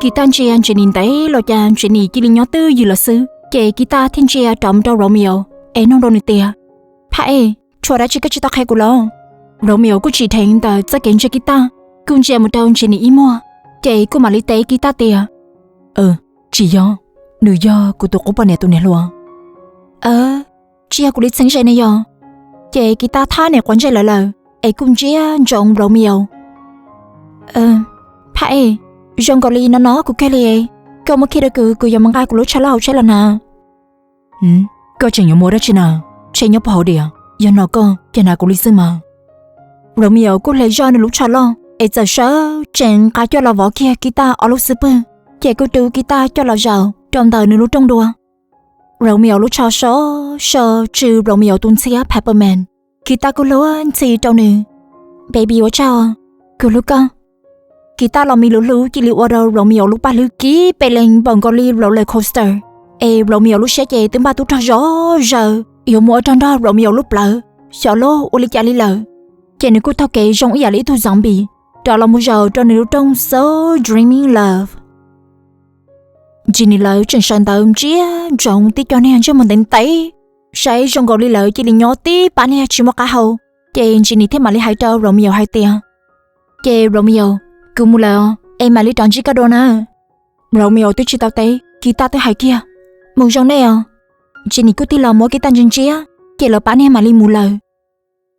Kitab ntsia Jenny ntev los cas Jenny cia li nyob twj ywm lawm xwb. Ces Kitab thiaj ntsia rov mus rau Romeo es nug rau nws tias, Phab ej, tshuav dab tsi koj tsis tau qhia kuv los? Romeo kuj tsis dheev ntawm txoj kev ntsia Kitab, kuj ntsia mus rau Jenny ib muag, ces kuj mam li teb Kitab tias, Tsis yog, nws yog kuv tus qub poj niam tus niam hluas. Tsis yog kuv li txheeb ze ne yog. Ces Kitab thab niam quav ntsej lawv lawm es kuj ntsia ntsoov Romeo. Phab ej, zoo nkaus li no no kuv kiag li. Koj muab khij rau kuv, kuv yuav mus nqa kuv lub tsho loj hauv tsheb los hnav. Koj tseem yuav mus ua dab tsi na? Tsheb nyob puag hauv diam, yog no koj ces hnav kuv li xwb mas. Romeo kuj hle zoj nws lub tsho loj es txawm sawv tsees nqa coj los vov kiag Kitab ob lub xub pwg, ces kuj rub Kitab coj los zaum rau ntawm nws lub rooj dua. Romeo lub tsho so so tsw Romeo tus ntxhiab Peppermint. Kitab kuj luag ntxhi rau nws, Baby ua tsaug, kuv hlub koj. Kitab los me lus hlub cia li ua rau Romeo lub paj hlwb kiv pes lees npaum nkaus li roller coaster, es Romeo lub siab ces twb npaj tub rog zov zaws yuav mus ua rog nrog Romeo lub plawv, xyov luag ua li cas li lawm. Ces nws kuj taug kev zoo ib yam li ib tug zombie rov los mus zaum rau nws lub rooj so dreaming love. Jenny lawv tseem sawv ntawd ntsia ntsoov tib co niag ntsej muag ntev ntev, saib zoo nkaus li lawv cia li nyob tib pab niag tsis muaj qab hau. Ces Jenny thiaj mam li hais rau Romeo hais tias, Ces Romeo, kuv mus lawm es mam li rov ntsib koj dua na. Romeo twb tsis tau teb, Kitab twb hais kiag, Mus zoo nej os. Jenny kuj tig los muab Kitab ntsia ntsia, ces lawv pab niag mam li mus lawm.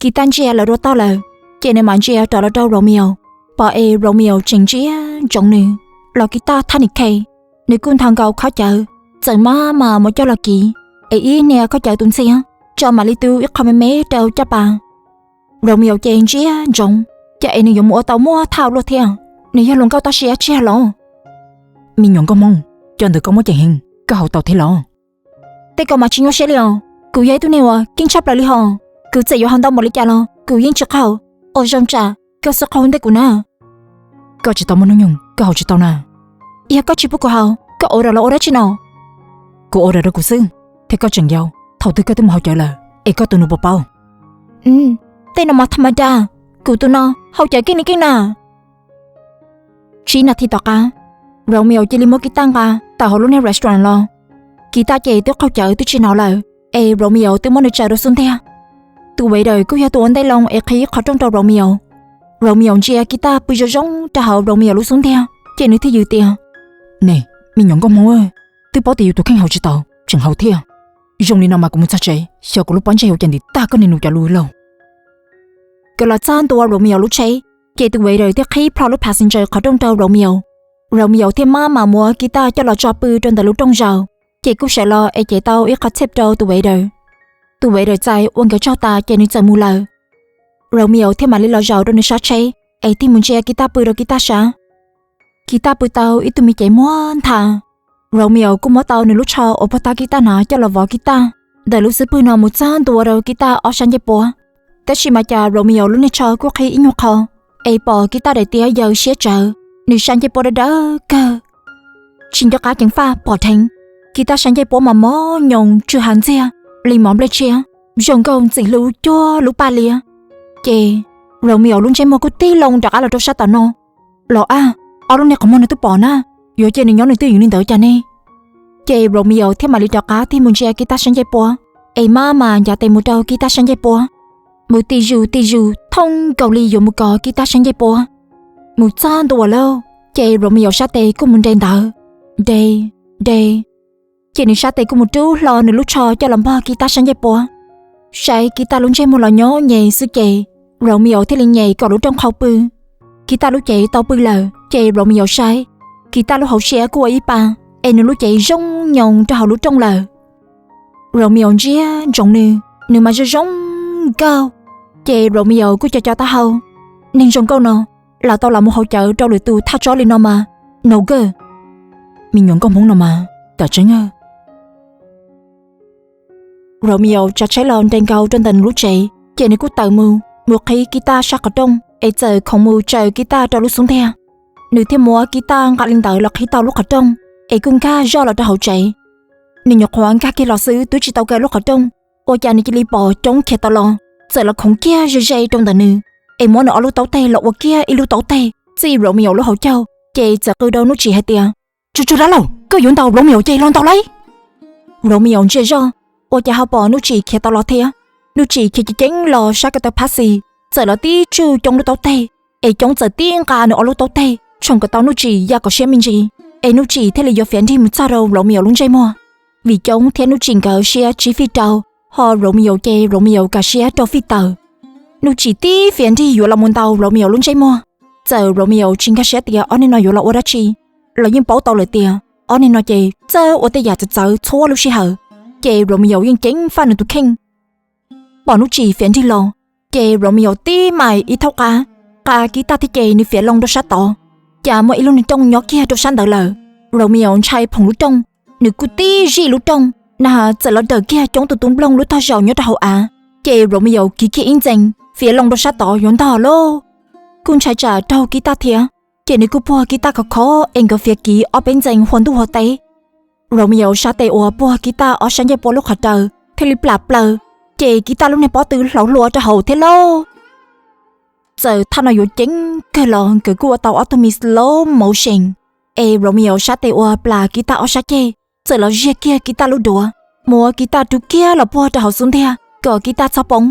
Kitab ntsia lawv dua tog lawm, ces nws mam ntsia rov los rau Romeo, pom es Romeo tseem ntsia ntsoov nws, los Kitab thab nim khe. Nws kuj nthos nkaus khob cawv, txawm maj mam muab coj los kiv, es ib hnia khob cawv tus ntxhiab tso mam li tu ib qho me me rau caj pas. Romeo ces ntsia ntsoov, cas es nws yuav mus ua tau muaj thaj luaj thiab, nws yog hluas nkauj toj siab tshiab los? Me nyuam nkauj Hmoob, cov ntawd koj muab ceev heev, koj haus tau thiab los? Tej ko mas tsis nyuaj siab li os, kuv yog ib tug neeg uas keeb tshaj plaws li hos, kuv txawm yuav haus ntau npaum li cas los kuv yeej tsis qaug. Ua zoo tsam koj xub qaug ntej kuv na. Koj tsis tau muaj hnub nyoog koj haus tsis tau na. Yog koj tsis pub kuv haus, koj order los ua dab tsi no? Kuv order rau kuv xwb, thiab koj tseem yau, thaum twg koj twb mus haus cawv lawm es koj tus nus puas paub? Tej no mas tha ma da, kuv tus no haus cawv keej li keej na. Tsib nas this tom qab, Romeo cia li muab Kitab nqa tawm hauv lub niag restaurant los. Kitab ces twb qaug cawv twb tsis hnov lawm, es Romeo twb muab nws tsaws rau xub ntiag. Tus waiter kuj yog tus ua ntej loo es qhib qhov rooj rau Romeo. Romeo ntsia Kitab pw zoo zoo rau hauv Romeo lub xub ntiag, ces nws thiaj yws tias, Ne, me nyuam nkauj Hmoob, twb paub tias yus tus kheej haus tsis tau tseem haus thiab. Zoo li no mas kuv mus txog tsev xyov kuv lub pob ntseg yuav cais ntim tag koj niag nus cov lus lauj. Kawg los txog ntua Romeo lub tsheb, ces tus waiter thiaj qhib plho lub passenger qhov rooj rau Romeo. Romeo thiaj maj mam muab Kitab coj los tso pw rau ntawm lub rooj zaum, ces kuj sawv los es cev tau ib qho tip rau tus waiter. Tus waiter txais ua nkawd tsaug tas ces nws txawm mus lawm. Romeo thiaj mam li los zaum rau nws sab tsheb es tig mus ntsia Kitab pw rau Kitab sab. Kitab pw tau ib tug me cev muag ntha. Romeo kuj muab tau nws lub tsho uas puag ta Kitab hnav coj los vov Kitab ntawm lub xub pwg no mus txog ntua rau Kitab ob sab ncej puab. Tab sis mas cas Romeo lub niag tsho kuj qhib ib nyuag qho, es pom Kitab daim tiab yaws siab tsawv, nws sab ncej puab dawb dawb kawg. Tsis nco qab ceev faj pom dheev, Kitab sab ncej puab mas mos nyoos tsw hav ntxiag li mov nplej tshiab, zoo nkauj ntxim hlub cuag lub paj liab. Ces Romeo lub ntsej muag kuj tig loo rov qab los rau sab tom no. Los ab, ob lub niag qhov muag no twb pom na, yuav cia nws nyob nws twj ywm li ntawd cas ne? Ces Romeo thiaj mam li rov qab tig mus ntsia Kitab sab ncej puab, es maj mam ncav tes mus rau Kitab sab ncej puab, mus ti zus ti zus thooj nkaus li yuav mus kov Kitab sab ncej puab. Mus txog ntua lawm, ces Romeo sab tes kuj mus nres ntawd, nres, nres, ces nws sab tes kuj mus rub hlo nws lub tsho coj los npog Kitab sab ncej puab. Saib Kitab lub ntsej muag los nyob nyem xwb ces Romeo thiaj li nyem kom lub rooj qhau pw. Kitab lub cev tau pw lawm ces Romeo saib, Kitab lub hauv siab kuj ua ib pa, es nws lub cev zoo nyoos rau hauv lub rooj lawm. Romeo ntsia ntsoov nws, nws mas zoo zoo nkauj. Ces Romeo kuj co co taub hau, neeg zoo nkauj no, lam tau los mus haus cawv rau lwm tus thaj tsob li no mas, no good. Me nyuam nkauj Hmoob no mas, tam tseeb. Romeo tsav tsheb los nres nkaus rau ntawm nws lub tsev, ces nws kuj tawm mus, mus qhib Kitab sab qhov rooj, es txawm khoov mus tsaws Kitab rau lub xub ntiag. Nws thiaj muab Kitab nqa li ntawd los qhib tau lub qhov rooj, es kuj nkag zoj los rau hauv tsev. Nws nyuam qhuav nkag kiag los xwb twb tsis tau kaw lub qhov rooj, ua cas nws cia li pom coob khiav tau los, txawm los khoov kiag ze ze rau ntawm nws, es muab nws ob lub taub teg los ua kiag ib lub taub teg txij Romeo lub hauv caug ces txawm qw rau Nuj Tsim hais tias, Tsuag tsuag dab laug, koj yuav ntaus Romeo ces los ntaus lauj. Romeo ntsia zoj, ua cas ho pom Nuj Tsim khiav tau los thiab. Nuj Tsim khiav ceev ceev los sab ko taw phab xis, txawm los tib tsuj Coob lub taub teg, es Coob txawm tib nqa nws ob lub taub teg tshoom kom tau Nuj Tsim ya kom siab me ntsis, es Nuj Tsim thiaj li yuav fiav nrig mus txog rau Romeo lub ntsej muag. Vim Coob thiab Nuj Tsim nkawd siab tsib fij rau, ho Romeo ces Romeo kam siab rau fij tawm. Nuj Tsim tib fiav nrig yuav los mus ntaus Romeo lub ntsej muag, txawm Romeo tsis nkag siab tias ob neeg no yuav los ua dab tsi, los yeej paub tau lawm tias ob neeg no ces txawj ua tej yam txawv txawv txhua lub sij hawm, ces Romeo yeej ceev faj nws tus kheej. Pom Nuj Tsim fiav nrig los, ces Romeo tib mais ib thaub qab, qa kib taj thiab ces nws fiav loo rau sab tod, cas muaj ib lub niag rooj nyob kiag rau sab ntawd lawm. Romeo ntshai phoom lub rooj, nws kuj tib zij lub rooj na, txawm los dawm kiag Coob tus tub nplooj lub tog zaum nyob rau hauv av, ces Romeo kiv kiag ib ntxees fiav loo rau sab tod yuav ntog lauj. Kuj ntshai tsam raug kib taj thiab, ces nws kuj puag kib taj khov khov es nkawd fiav kiv ob peb ntxees hua ntuj hua teb. Romeo sab tes uas puag kib taj ob sab ncej pua lub qhov raws thiaj li plam plaws, ces kib taj lub niag pob tw hlauv hlua rau hauv thiab lauj. Txawm thaj no yuav ceev kawg los nkawd kuj ua tau ob tug me slow motion, es Romeo sab tes uas plam kib taj ob sab ceg txawm los ziag kiag kib taj lub duav, muab kib taj rub kiag los puag rau hauv xub ntiag kom kib taj txhob poob.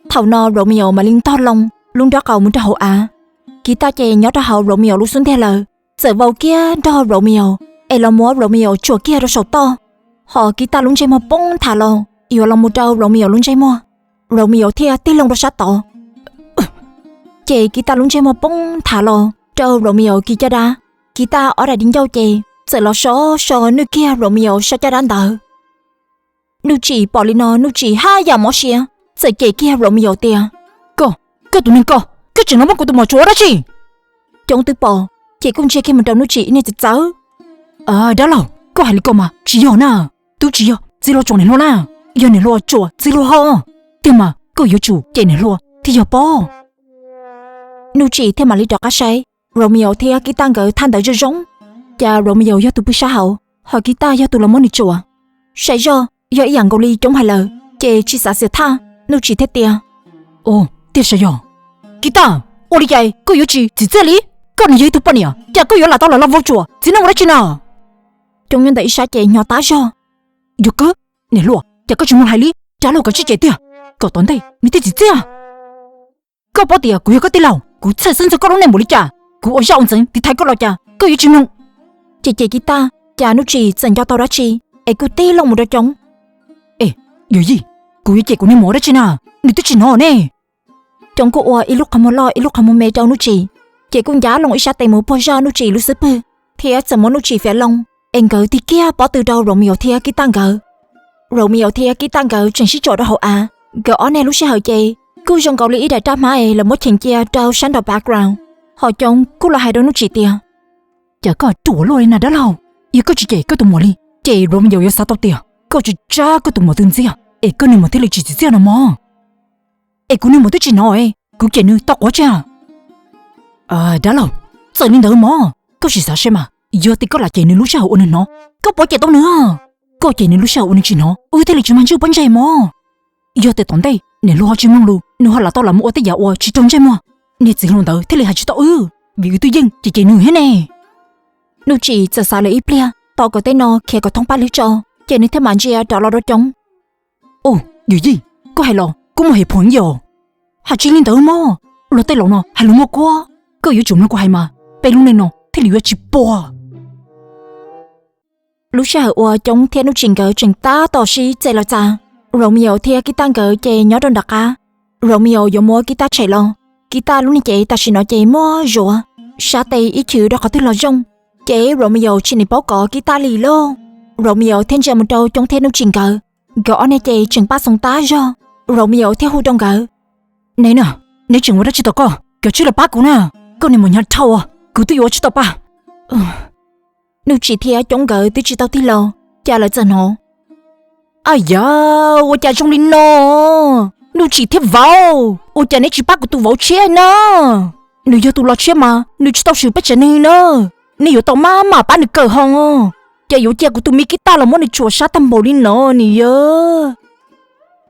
Thaum no Romeo mam li ntog loo lub nrob qaum mus rau hauv av, kib taj ces nyob rau hauv Romeo lub xub ntiag lawm, txawm vau kiag nrog Romeo es los muab Romeo tsuam kiag rau saum toj, ho kib taj lub ntsej muag poob nthav los yuav los mus rau Romeo lub ntsej muag, Romeo thiaj tig loo rau sab tod. Ces kib taj lub ntsej muag poob nthav los rau Romeo kis caj dab, kib taj ob daim di ncauj ces txawm los so so nwj kiag Romeo sab caj dab ntawd. Nuj Tsim pom li no Nuj Tsim haj yam mob siab, txawm cem kiag Romeo tias, Koj, koj tus neeg koj, koj tseem los muab kuv tus muam tsuam ua dab tsi? Coob twb pom, ces kuj ntsia kiag mus rau Nuj Tsim ib niag txawv txawv. Dab laug, koj hais li ko mas tsis yog na, twb tsis yog txiv hluas tsuam niam hluas na, yog niam hluas tsuam txiv hluas ho, tiag mas koj yuav tsum cem niam hluas thiaj yog pob. Nuj Tsim thiaj mam li rov qab saib Romeo thiab kib taj nkawd thaj ntawd zoo zoo, cas Romeo yog tus pw sab hauv, ho kib taj yog tus los muab nws tsuam. Saib zoj yog ib yam nkaus li Coob hais lawm, ces tsis xav xiam thaj, Nuj Tsim thiaj tias, Tiag sav yog, kib taj, ua li cas koj yuav tsis txim txiaj li? Koj nws yog ib tug poj niam, cas koj yuav lam tau los los vau tsuam txiv neej ua dab tsi na? Coob nyob ntawm ib sab ces hnyo tab zog. Yog kawg, niam hluas, cas koj tsis mloog hais li, dab laug kav tsij cem tiag, kom tom ntej nws thiaj txim txiaj. Koj paub tias kuv yog koj tij laug, kuv txhawj xeeb ntxog koj lub neej npaum li cas, kuv ua zaj ua ntxeev tiv thaiv koj los cas koj yuav tsis mloog? Ces cem kib taj, cas Nuj Tsim txawm nco tau dab tsi, es kuj tig loo mus rau Coob. E, yawm yij, kuv yuav cem kuv niag muam ua dab tsi na? Nws twb tsis hnov ne. Coob kuj ua ib lub qhov muag loj ib lub qhov muag me rau Nuj Tsim, ces kuj ncav loo ib sab tes mus puag zaj Nuj Tsim lub xub pwg, thiab txawm muab Nuj Tsim fiav loo, es nkawd tig kiag pob tw rau Romeo thiab kib taj nkawd. Romeo thiab kib taj nkawd tseem sib tsom rau hauv av, nkawd ob niag lub sij hawm ces kuj zoo nkaus li ib daim raj hmab es lawv muab cheem cia rau sab nraum background. Ho Coob kuj los hais rau Nuj Tsim tias, Cas koj ruam luaj li na dab laug, yog koj tsis cem koj tus muam li, ces Romeo yuav xav tau tias koj tsis tsab koj tus muam tus ntxiag es koj niag muam thiaj li tsis txim txiaj no mog. Es kuv niag muam twb tsis hnov, kuv cem nws tau quav tsi? Dab laug, txawm li ntawd mog, koj sim xav seb mas, yog tias koj lam cem nws lub sij hawm uas nws hnov, koj puas cem tau nws? Koj cem nws lub sij hawm uas nws tsis hnov wb thiaj li tsis mag ntswj pob ntseg mog. Yog tias tom ntej niam hluas ho tsis mloog lus, nws ho lam tau lam mus ua tej yam uas tsis raug ntsej muag, niag txiv hluas ntawd thiaj li hais tsis tau wb, vim wb twb yeej cem cem nws thiab ne. Nuj Tsim txawm xav lawm ib pliag, tos kom tej no khiav kom thoob paj lwg tso, ces nws thiaj mam ntsia rov los rau Coob. Ub, yawm yij, koj hais los kuj muaj hem phoom yos. Hais tsis li ntawd mog, luag tej laus no hais lus muaj kuab, koj yuav tsum mloog kuv hais mas, peb lub neej no thiaj li yuav tsis puas. Lub sij hawm uas Coob thiab Nuj Tsim nkawd tseem tab tom sib txev los txav, Romeo thiab Kib Taj nkawd ces nyob rau nram qab. Romeo yuav muab Kib Taj tshem los, Kib Taj lub niag cev tam sim no ces muaj zuav, sab tes ib chwv rau qhov twg los zoo, ces Romeo tsis nim paub kov Kib Taj li lauj. Romeo thiaj ntsia mus rau Coob thiab Nuj Tsim nkawd, nkawd ob niag ces tseem pab xoo tab zog. Romeo thiaj hu rau nkawd, Neb na, neb tseem ua dab tsi tom koj? Kav tsij los pab kuv na, koj niag muam hnyav dhau, kuv twb yuav ua tsis tau pa. Nuj Tsim thiab Coob nkawd twb tsis tau tig los, cas lawv txawm hnov, Ab yam, ua cas zoo li no? Nuj Tsim thiab vauv, ua cas neb tsis pab kuv tus vauv tshiab na? Nws yog tus los tshiab mas nws tsis tau swm peb tsev neeg na, neb yuav tau maj mam pab nws kawm ho. Cas yuav cia kuv tus me Kib Taj los muab nws tsuam sab tag npaum li no ni yog?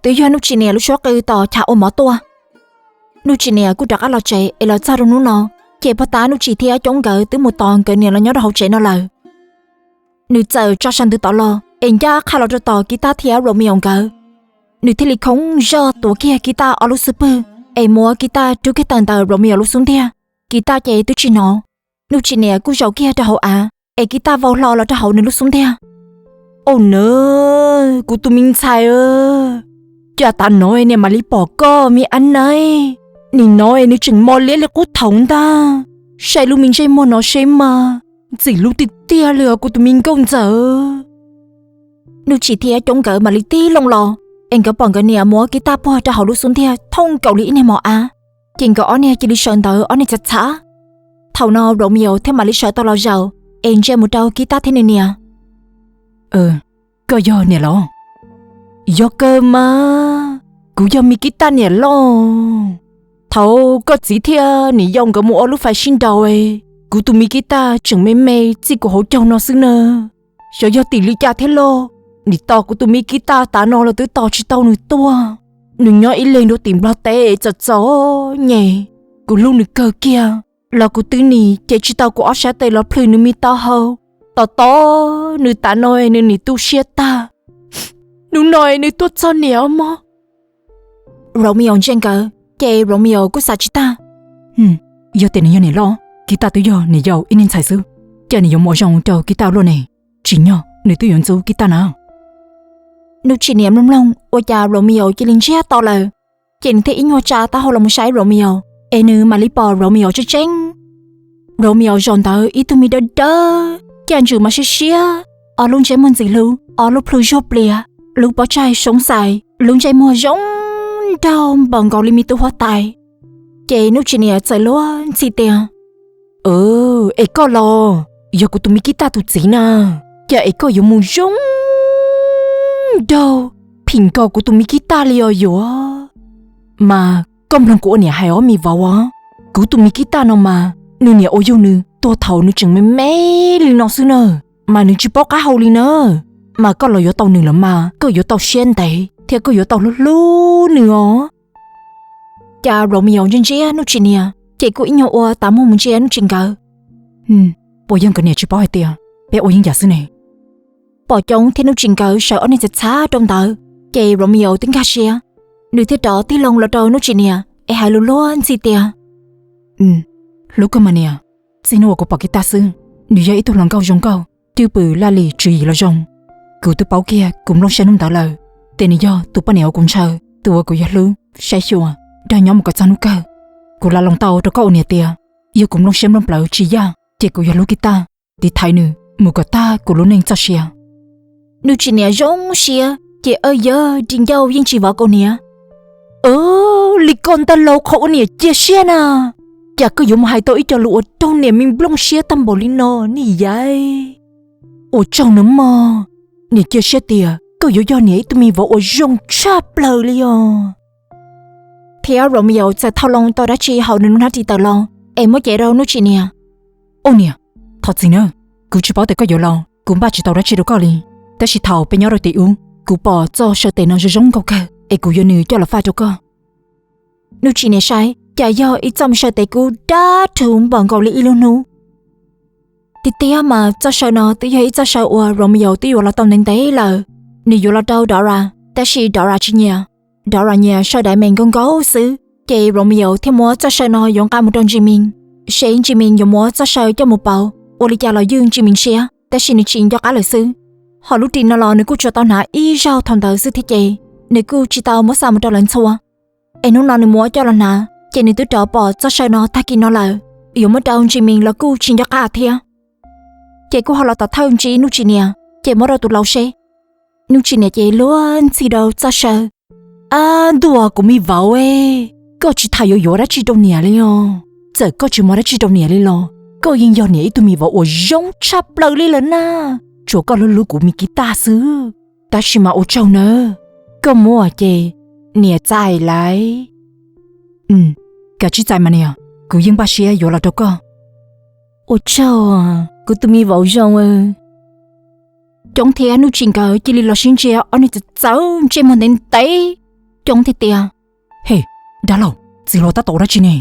Twb yog Nuj Tsim niam lub suab qw tos chav ua mov tuaj. Nuj Tsim niam kuj rov qab los tsev es los txog rau hnub no, Ces pog tab Nuj Tsim thiab Coob nkawd twb mus tos nkawd niam los nyob rau hauv tsev no lawm. Nws txawm tso sab ntawd tod los es ncaj qha los rau tom Kiv Tab thiab Romeo nkawd. Nws thiaj li khoov zoj tuav kiag Kiv Tab ob lub xub pwg es muab Kiv Tab rub kiag tawm ntawm Romeo lub xub ntiag. Kiv Tab ces twb tsis hnov. Nuj Tsim niam kuj zaum kiag rau hauv av es Kiv Tab vau hlo los rau hauv nws lub xub ntiag. Au na, kuv tus me ntxhais, cas tav no niam mam li pom koj me ab naib. Nim no nws tseem mos liab li qub thaum ntag. Saib lub me ntsej muag no seb mas, ntxim hlub tiag tiag li os kuv tus me nkauj ntxawm. Nuj Tsim thiab Coob nkawd mam li tig loo los es nkawd pom nkawd niam muab Kiv Tab puag rau hauv lub xub ntiag thooj nkaus li ib niag mos av. Ces nkawd ob niag cia li sawv ntawd ob niag txhav txhav. Thaum no Romeo thiaj mam li sawv tau los zaum es ntsia mus rau Kiv Tab thiab nws niam. Koj yog niam los? Yog kawg mas, kuv yog me Kiv Tab niam loj. Thaum koj txiv thiab niam yau nkawd mus ua lub fais sib nraus, kuv tus me Kiv Tab tseem me me txij kuv hauv caug no xwb na. Xyov yog tim li cas thiab lauj, nim tos kuv tus me Kiv Tab tav no los twb tos tsis tau nws tuaj. Nws nyob ib leeg dua tim Nplog teb txom txom nyem. Kuv hlub nws kawg kiag, los kuv twb nim ces tsis tau kuv ob sab tes los plhws nws me taub hau. Tos tos nws tav no nws nim tu siab tag. Hnub no nws tuaj txog niam os mog. Romeo ntsia nkawd ces Romeo kuj xav tsis tag. Yog tias nws yog niam loj, Kiv Tab twb yog niam yau ib niag ntxhais xwb, cas nws yuav mus ua zoo rau Kiv Tab luaj ne? Tsim nyog nws twb yuav ntxub Kiv Tab na. Nuj Tsim niam mloog mloog ua cas Romeo cia li ntsiag to lawm. Ces nws thiaj ib nyuag tsa taub hau los mus saib Romeo, es nws mam li pom Romeo tseeb tseeb. Romeo zaum ntawd ib tug me dawb dawb, caj ntswg mas siab siab, ob lub ntsej muag ntxim hlub, ob lub plhu zuag plias, lub pob tsaig soob xais, lub ntsej muag zoo nraug npaum nkaus li me tub huab tais. Ces Nuj Tsim niam txawm luag ntxhi tias, Es koj los, yog kuv tus me Kiv Tab tus txiv na, cas es koj yuav mus zoo nraug phim nkaus kuv tus me Kiv Tab li os yuav? Mas koj mloog kuv ua niam hais os me vauv os, kuv tus me Kiv Tab no mas nws niam ua yug nws tuag thaum nws tseem me me li no xwb na, mas nws tsis paub qab hau li na. Mas koj los yuav tau nws lawm mas koj yuav tau siab ntev thiab koj yuav tau hlub hlub nws os. Cas Romeo ntsia ntsia Nuj Tsim niam ces kuj ib nyuag ua tav muag mus ntsia Nuj Tsim nkawd. Puas yog nkawd niam tsis paub hais tias peb ua yeeb yam xwb ne? Pom Coob thiab Nuj Tsim nkawd sawv ob niag txhav txhav rau ntawd, ces Romeo twb nkag siab. Nws thiaj rov tig loo los rau Nuj Tsim niam es hais lus luag ntxhi tias, Hlub kawg mas niam, txij hnub uas kuv pom Kiv Tab xwb, nws yog ib tug hluas nkauj zoo nkauj, cwj pwm laj lim tswv yim los zoo. Kuv twb paub kiag kuv nplooj siab hnub ntawd lawm, tias nws yog tus poj niam uas kuv ntshaw, tus uas kuv yuav hlub, saib xyuas, nrog nyob mus kom txog hnub kawg. Kuv lam loos tau rau koj ua niam tias, yog kuv nplooj siab nplooj plawv tsis yaj ces kuv yuav hlub Kiv Tab, tiv thaiv nws mus kom tag kuv lub neej txoj sia. Nuj Tsim niam zoo siab ces, Aw yawg, ris ncauj yeej tsis vov kaus hniav. Li koj ntag lauj, qhov ua niam cia siab na, cas koj yuav mus hais tau ib co lus uas raug niam me nplooj siab tag npaum li no ne yawg? Ua tsaug nawb mog, niam cia siab tias koj yuav yog niam ib tug me vauv uas zoo tshaj plaws li os. Thiab Romeo txawm thau loo tau dab tsi hauv nws lub hnab ris tawm los es muab cev rau Nuj Tsim niam. Ua niam, thov txim na, kuv tsis paub tias koj yuav los, kuv npaj tsis tau dab tsi rau koj li. Tab sis thaum peb nyob rau tim ub, kuv pom txoj saw tes no zoo zoo nkauj kawg es kuv yuav nws coj los faj rau koj. Nuj Tsim niam saib cas yog ib txoj me saw tes kub dab rhuv npaum nkaus li ib lub hnub. Tiag tiag mas txoj saw no twb yog ib txoj saw uas Romeo twb yuav los tau ntev ntev lawm. Nws yuav los rau Dora, tab sis Dora tsis nyiam. Dora nyiam saw diamond nkauj nkauj xwb, ces Romeo thiaj muab txoj saw no yuav nqa mus rau Jimin, seb Jimin yuav muab txoj saw coj mus pauv ua li cas los ywj Jimin siab, tab sis nws tsis nco qab lawm xwb. Ho lub ris no los nws kuj tsuas tau hnav ib zaug thaum ntawd xwb thiab ces nws kuj tsis tau muab xa mus rau lawv ntxhua. Es hnub no nws muab coj los hnav ces nws twb rov pom txoj saw no tag kis no lawm, yuav muab rau Jimin los kuj tsis nco qab thiab. Ces kuj ho los tom thawj ntsib Nuj Tsim niam ces muab rau tus laus seb. Nuj Tsim niam ces luag ntxhi rau txoj saw. Ab ntuj, kuv me vauv, koj tsis tham yuav yuav dab tsi rau niam li os? Txawm koj tsis muab dab tsi rau niam li los koj yeej yog niam ib tug me vauv uas zoo tshaj plaws li lawm na. Tsuas koj hlub hlub kuv me Kiv Tab xwb. Tab sis mas ua tsaug nawb, koj muab ces niam txais lawm. Kav tsij txais mas niam, kuv yeej npaj siab yuav los rau koj. Ua tsaug, kuv tus me vauv zoo. Coob thiab Nuj Tsim nkawd cia li los sib ntsia ob niag txawv txawv ntsej muag ntev ntev. Coob thiaj tias, He, dab laug, txiv hluas tab tom ua dab tsi ne?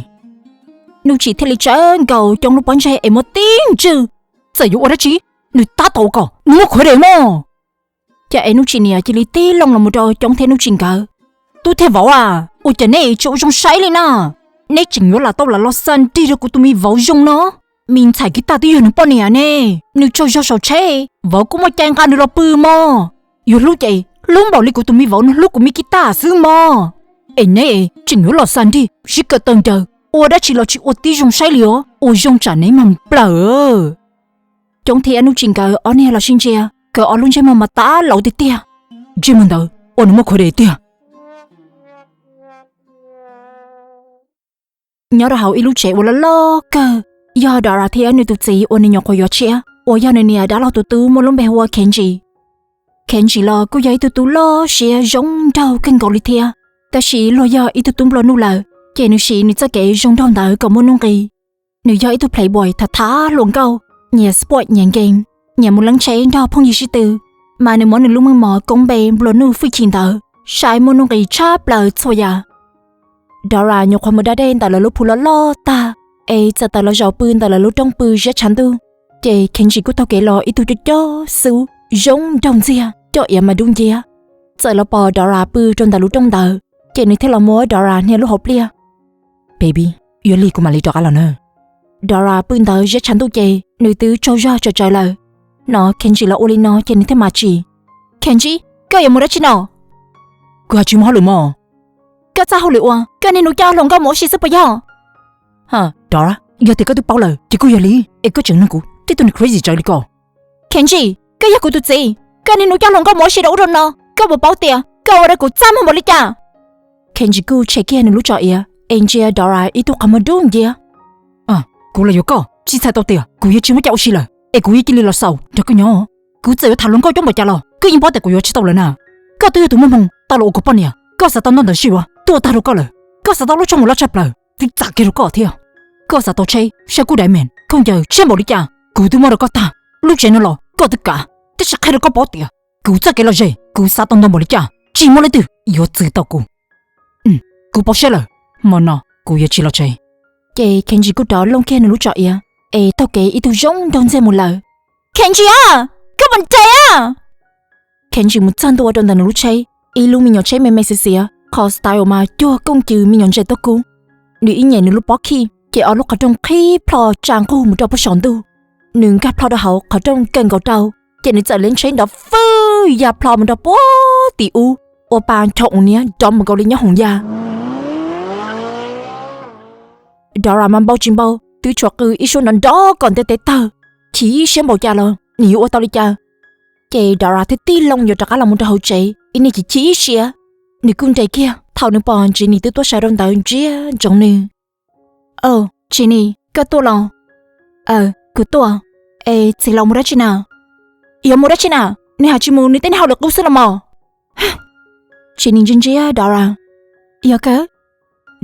Nuj Tsim thiaj li tsawv nkaus Coob lub pob ntseg es muab tib ntswj. Txawm yuav ua dab tsi, nws tab tom ua kom nws muaj khuav dej mog. Ces es Nuj Tsim niam cia li tib loo los mus rau Coob thiab Nuj Tsim nkawd. Tub thiab vauv a, ua cas neb tsis ua zoo saib li na? Neb tseem yuav lam tau lam los xa nrig rau kuv tus me vauv zoo no. Me ntxhais kiv taj twb yog nws poj niam ne, nws tsaug zog saum tsheb, vauv kuj muaj cai nqa nws los pw mog. Yuav hlub ces hlub npaum li kuv tus me vauv no hlub kuv me kiv taj xwb mog. Es neb tseem yuav los xa nrig sib kawm tawg nrawg, ua dab tsi los tsis ua tib zoo saib li os, ua zoo tsam neb mag plawm. Coob thiab Nuj Tsim nkawd ob niag los sib ntsia, nkawd ob lub ntsej muag mas tab laus tiag tiag. Ntsej muag ntawd ua nws muaj khuav dej tiag. Nyob rau hauv ib lub tsev uas loj loj kawg, yog Dora thiab nws tus txiv uas nws nyuam qhuav yuav tshiab uas yog nws niam dab laug tus tub muaj lub npe hu ua Khenji. Khenji los kuj yog ib tug tub loj siab zoo nraug kawg nkaus li thiab, tab sis luag yog ib tug tub nplua nuj lawm, ces nws siv nws txoj kev zoo nraug ntawd kom muaj nuj nqis. Nws yog ib tug playboy thav thav hluas nkauj, nyiam sport nyiam game, nyiam mus leeb tsheb nrog phooj ywg sib tw, mas nws muab nws lub meej mom koob npe nplua nuj fwj chim ntawd saib muaj nuj nqis tshaj plaws txhua yam. Dora nyuam qhuav mus da dej ntawm lawv lub phu loj loj tag, es txawm tawm los zaum pw ntawm lawv lub rooj pw ziab tshav ntuj, ces Khenji kuj taug kev los ib tug coj coj xub zoo nraug ntxiag coj iav mas dub nciab. Txawm los pom Dora pw rau ntawm lub rooj ntawd, ces nws thiaj los muab Dora hnia lub hauv pliaj. Baby, yuav lig kuv mam li rov qab los na. Dora pw ntawd ziab tshav ntuj ces nws twb tsaug zog tsawv tsawv lawm. Hnov Khenji los ua li no ces nws thiaj mam tsim. Khenji, koj yuav mus dab tsi no? Kuv hais tsis muaj hauj lwm mog. Koj txaj hauj lwm ua, koj niaj hnub coj hluas nkauj mus ua si xwb puas yog? Dora, yog tias koj twb paub lawm ces kuj yog li, es koj tseem nug kuv tej tug neeg crazy tsawv li ko. Khenji, koj yog kuv tus txiv, koj niaj hnub coj hluas nkauj mus ua si rau ub rau no, koj puas paub tias koj ua rau kuv txaj muag npaum li cas? Khenji kuj tshem kiag nws lub tso iav es ntsia Dora ib tug qhov muag dub nciab. Kuv los yuav koj, tsis txhais tau tias kuv yuav tsis muaj cai ua si lawm es kuv yuav cia li los xaus nrog koj nyob. Kuv txawm yuav tham hluas nkauj coob npaum cas los koj yeej paub tias kuv yuav tsis tau lawm na. Koj twb yog tus muaj hmoo tau los ua kuv poj niam, koj xav tau ntoj ntawd sij uas tuaj tag rau koj lawm. Koj xav tau lub tshooj mus laj tshaj plaws twb txam kiag rau koj thiab. Koj xav tau tsheb, sab kub diamond, khaub ncaws tshiab npaum li cas kuv twb muab rau koj tag. Lub tsev no los koj twb kam, tab sis qhia rau koj paub tias kuv txoj kev lom zem kuv xav tau ntau npaum li cas tsis muaj leej twg yuav txwv tau kuv. Kuv poob siab lawm, hmo no kuv yuav tsis los tsev. Ces Khenji kuj rov looj kiag nws lub tso iav es taug kev ib tug zoo nraug ntxiag mus lawm. Khenji a, koj puas nres a? Khenji mus txog ntua rau ntawm nws lub tsheb, ib lub me nyuam tsheb me me xiav xiav, qhov style mas cuag kooj cws me nyuam ntses tuaj kub. Nws ib nyem nws lub pob khij ces ob lub qhov rooj qhib plho tsa nqug mus rau puag saum ntuj. Nws nkag plho rau hauv qhov rooj kawg nkaus rau, ces nws txawm liab ntsheb nrov fwj ya plho mus rau puag tim ub, ua pa ncho ua niab nrov mus nkaus li nyob hoom ya. Dora mas npau tsis npau twb tshuav qw ib suab nrov nrov kom ntiaj teb tawg, chim siab npaum cas los nws yuav ua tau li cas. Ces Dora thiaj tig loo yuav rov qab los mus rau hauv tsev, ib niag chim chim siab, nws kuj nres kiag thaum nws pom Jenny twb tuaj sawv rau ntawd ntsia ntsoov nws. Aw, Jenny, koj tuaj los? Aw, kuv tuaj. Es txiv laus mus dab tsi na? Yuav mus dab tsi na? Nws hais tsis mus nws tej niag hauj lwm qub xwb los mas. Jenny ntsia ntsia Dora. Yog kawg.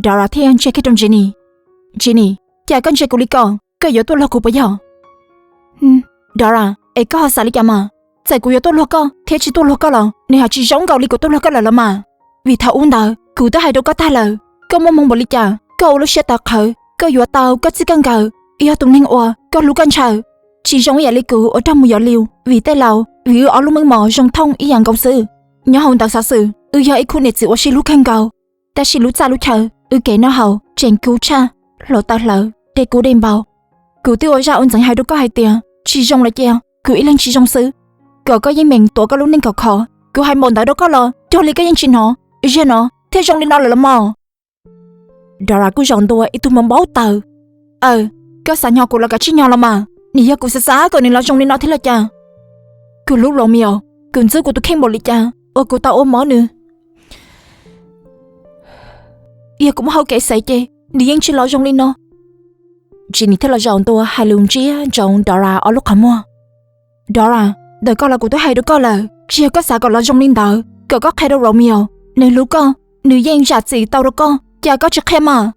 Dora thiaj ntsia kiag rau Jenny. Jenny, cas koj ntsia kuv li ko, koj yuav tuaj luag kuv puas yog? Dora, es koj ho xav li cas mas? Txawm kuv yuav tuaj luag koj thiab tsis tuaj luag koj los nws hais tsis zoo nkaus li kuv tuaj luag koj lawm los mas. Vim thaum ub ntawd kuv twb hais rau koj tag lawm, koj muaj hmoo npaum li cas koj ua lub siab tawv qhawv, koj yuav tau koj txij koj nkawm, yog tus neeg uas koj hlub koj ntshaw. Tsis zoo ib yam li kuv uas raug mus yov lius vim tej laus, vim wb ob lub meej mom zoo thooj ib yam nkaus xwb. Nyob hauv ntawv xov xwm wb yog ib khub niam txiv uas sib hlub kawg nkaus, tab sis lub txaj lub chaw, wb kev noj haus tseem kub tshaj, hluav taws hlawv, dej kub dej npau. Kuv twb ua zaj ua ntxeev hais rau koj hais tias tsis zoo los cia kuv ib leeg tsis zoo xwb, kom koj yeej meem tuav koj lub neej khov khov. Kuv hais npaum ntawd rau koj los cuag li koj yeej tsis hnov, zaum no thiaj zoo li no lawm los mas. Dora kuj zaum ntua ib tug npau npau taws. Aw, koj xav nyo kuv los kav tsij nyo los mas, nws yog kuv xav xav kom nws los zoo li no thiab los cas? Kuv hlub Romeo, kuv ntxub kuv tus kheej npaum li cas uas kuv tau ua mob nws. Yog kuv muaj hauv kev xaiv ces nws yeej tsis los zoo li no. Jenny thiaj los zaum ntua hais lus ntsia ntsoov Dora ob lub qhov muag. Dora, ntawm koj los kuv twb hais rau koj lawm, tsis yog koj xav kom los zoo li ntawd, kom koj qhia rau Romeo, nws hlub koj, nws yeej zam txim tau rau koj, cas koj tsis qhia mas?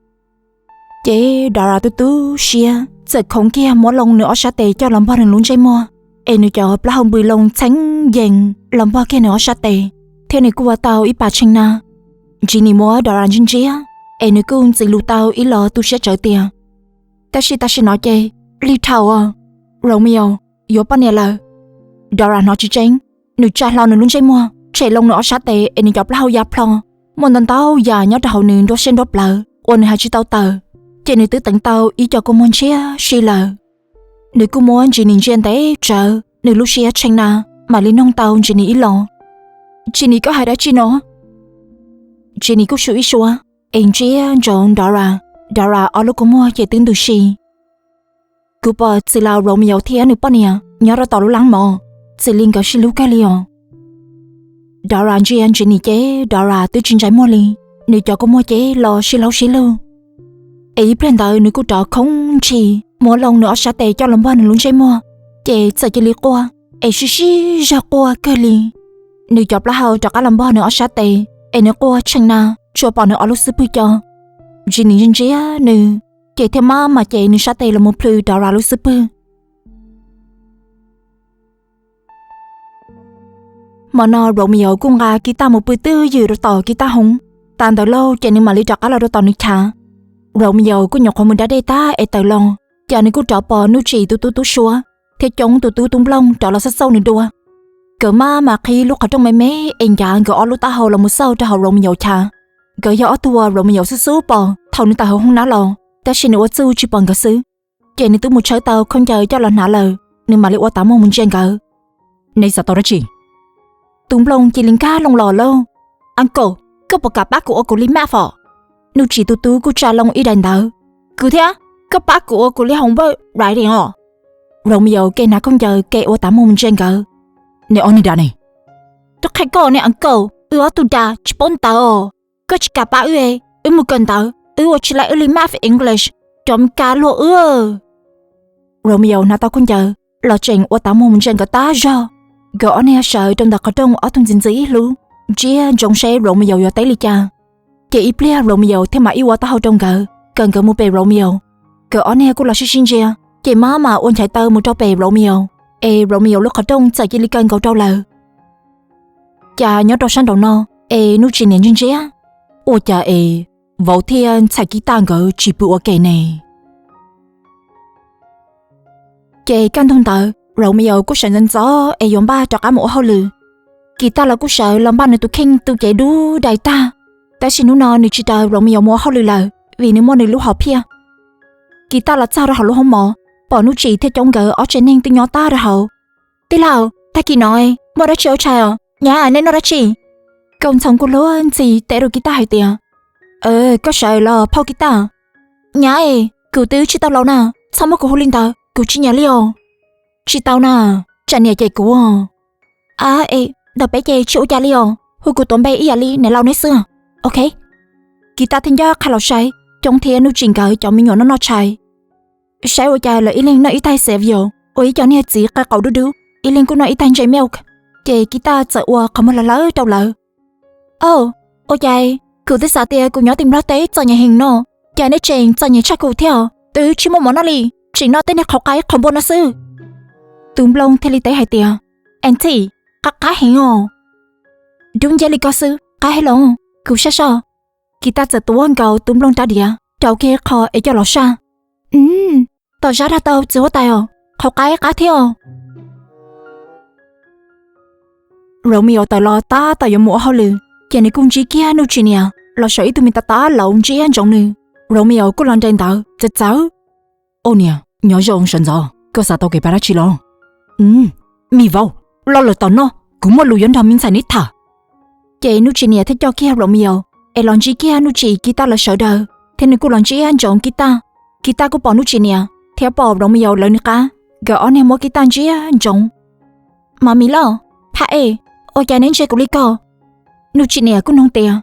Ces Dora tu tu siab txawm khoov kiag muab loo nws ob sab tes coj los npog nws lub ntsej muag, es nws cov plaub hau npws loo txheeb yees los npog kiag nws ob sab tes, thiab nws kuj ua tau ib pas tshee na. Jenny muab Dora ntsia ntsia, es nws kuj ntxiv lus tau ib los tu siab tsawv tias, Tab sis tam sim no ces lig dhau, Romeo yuav poj niam lawm. Dora hnov tsis tseeb, nws tsa hlo nws lub ntsej muag, tshem loo nws ob sab tes es nws cov plaub hau ya plho, muaj ntau ntau yam nyob rau hauv nws nruab siab nruab plawv uas nws hais tsis tau tawm, ces nws twb teev tau ib co kua muag ntshiab si lawm. Nws kuj muab Jenny ntsia ntev tsawv, nws lub siab tshee na, mam li noog tau Jenny ib los. Jenny, koj hais dab tsi no? Jenny kuj su ib suab es ntsia ntsoov Dora. Dora ob lub kua muag ces twb ntws si. Kuv pom txiv laus Romeo thiab nws poj niam nyob rau tom lub lab mov, txim li nkawd sib hlub kawg li os. Dora ntsia Jenny ces Dora twb tsis ntshai muag li, nws cov kua muag ces los sib hlaub sib lug. Es ib pliag ntawd nws kuj rov khoob ntshis muab loo nws ob sab tes coj los npog nws lub ntsej muag, ces txawm cia li quaj es sib sib zog quaj kawg li. Nws cov plaub hau rov qab los npog nws ob sab tes es nws quaj tshee na, tsuas pom nws ob lub xub pwg co. Jenny ntsia ntsia nws, ces thiaj maj mam cev nws sab tes los mus plhws Dora lub xub pwg. Hmo no Romeo kuj nqa Kita mus pw twj ywm rau tom Kita hoob. Tas ntawd lauj ces nws mam li rov qab los rau tom nws chav. Romeo kuj nyuam qhuav mus da dej tag es tawm los, cas nws kuj rov pom Nuj Tsim tus tub tub suab thiab coob tus tub tub nplooj rov los xauj xauj nws dua. Nkawd maj mam qhib lub qhov rooj me me es ncav nkawd ob lub taub hau los mus xauj rau hauv Romeo chav. Nkawd yog ob tug uas Romeo xub xub pom thaum nws tawm hauv hoob nab los, tab sis nws ua txuj tsis pom nkawd xwb. Ces nws twb mus tshawb tau khaub ncaws coj los hnav lawm, nws mam li ua tav muag mus ntsia nkawd. Nej xav tau dab tsi? Tus nplooj cia li nkag loo los lauj. Uncle, koj puas kam pab kuv ua kuv li map os? Nuj Tsim tus tub kuj tsa loo ib daim ntawv. Kuv thiab, koj pab kuv ua kuv li homework writing os. Romeo ke hnav khaub ncaws ke ua tav muag mus ntsia nkawd. Nej ob niag da ne? Rau qhia koj ne uncle, wb ob tug da tsis paub ntawv os. Koj tsis kam pab wb, wb mus kawm ntawv, wb ua tsis laib wb li maths English, cov Meskas luag wb. Romeo hnav tau khaub ncaws los tseem ua tav muag mus ntsia nkawd tag zog. Nkawd ob niag sawv rau ntawm qhov rooj ob tug ntxim ntxim hlub, ntsia ntsoov seb Romeo yuav teb li cas. Ces ib pliag Romeo thiaj mam ib ua taub hau rau nkawd kom nkawd mus pem Romeo. Nkawd ob niag kuj los sib sib ntsia, ces maj mam ua nchaiv taw mus rau pem Romeo, es Romeo lub qhov rooj txawm cia li kaw nkaus rau lawm. Cas nyob rau sab nraum no es Nuj Tsim niam ntsia ntsia, ua cas es vauv thiab ntxhais Kib Taj nkawd tsis pw ua ke ne? Ces kaj ntug ntawd Romeo kuj sawv ntxov ntxov es yuav npaj rov qab mus ua hauj lwm. Kis Taj los kuj sawv los npaj nws tus kheej tu cev dub dais tag, tab sis hnub no nws tsis raws Romeo mus ua hauj lwm lawm vim nws muaj nws lub hom phiaj. Kis Taj los txog rau hauv lub hoob mov, pom Nuj Tsim thiab coob nkawd ob tsev neeg twb nyob tag rau hauv. Tij laug, tag kis no muaj dab tsi ua tshais os? Nyab, nej noj dab tsi? Nkauj Ntxhoo kuj luag ntxhi teb rau Kis Taj hais tias, Koj sawv los phauj Kis Taj? Nyab es, kuv twb tsis tau laus na, txhob muab kuv hu li ntawd, kuv tsis nyiam li os. Tsis tau na, tsam niam cem kuv. A es, ntawm peb ces tsis ua cas li os, hu kuv tuav npe ib yam li niam laus neb xwb. Ok. Kis Taj thiaj ncaj qha los saib Coob thiab Nuj Tsim nkawd cov me nyuam noj noj tshais. Saib ua cas lawv ib leeg noj ib taig cereal uas ib co niag txiv qe qaum dub dub, ib leeg kuj noj ib taig ntshe milk. Ces Kis Taj txawm ua qhov muag hlawv hlawv rau lawv. Au, ua cas kuv twb xav tias kuv nyob tim Nplog teb txom nyem heev no, cas nej tseem txom nyem tshaj kuv thiab os, twb tsis muaj mov noj li, tseem noj tej niag qhauv qaib qhauv npua no xwb. Tus Nplooj thiaj li teb hais tias, Auntie, qab qab heev os. Dub nciab li koj xwb qab heev los, kuv saj soj. Kis Taj txawm tuav nkaus Tus Nplooj rab diav, rau kiag qho es coj los saj. Tom Zab dag tau txiv huab tais os, qhauv qaib qab thiab os. Romeo tawm los tab tom yuav mus ua hauj lwm, ces nws kuj ntsib kiag Nuj Tsim niam los saum ib tug me tav tav laus ntsiab ntsoov nws. Romeo kuj los nres ntawd txawv txawv. Au niam, nyob zoo sawv ntxov, koj xav tau kev pab dab tsi los? Me vauv, los lawm tom no, kuv muaj lus yuav nrog me ntxhais neb tham. Ces Nuj Tsim niam thiaj coj kiag Romeo es los ntsib kiag Nuj Tsim Kis Taj lawv sawv daws, thiab nws kuj los ntsiab ntsoov Kis Taj. Kis Taj kuj pom Nuj Tsim niam thiab pom Romeo lawv nws qab, nkawd ob niag muab Kis Taj ntsiab ntsoov. Mami loj, phaj ej, ua cas neb ntsia kuv li ko? Nuj Tsim niam kuj nug tias,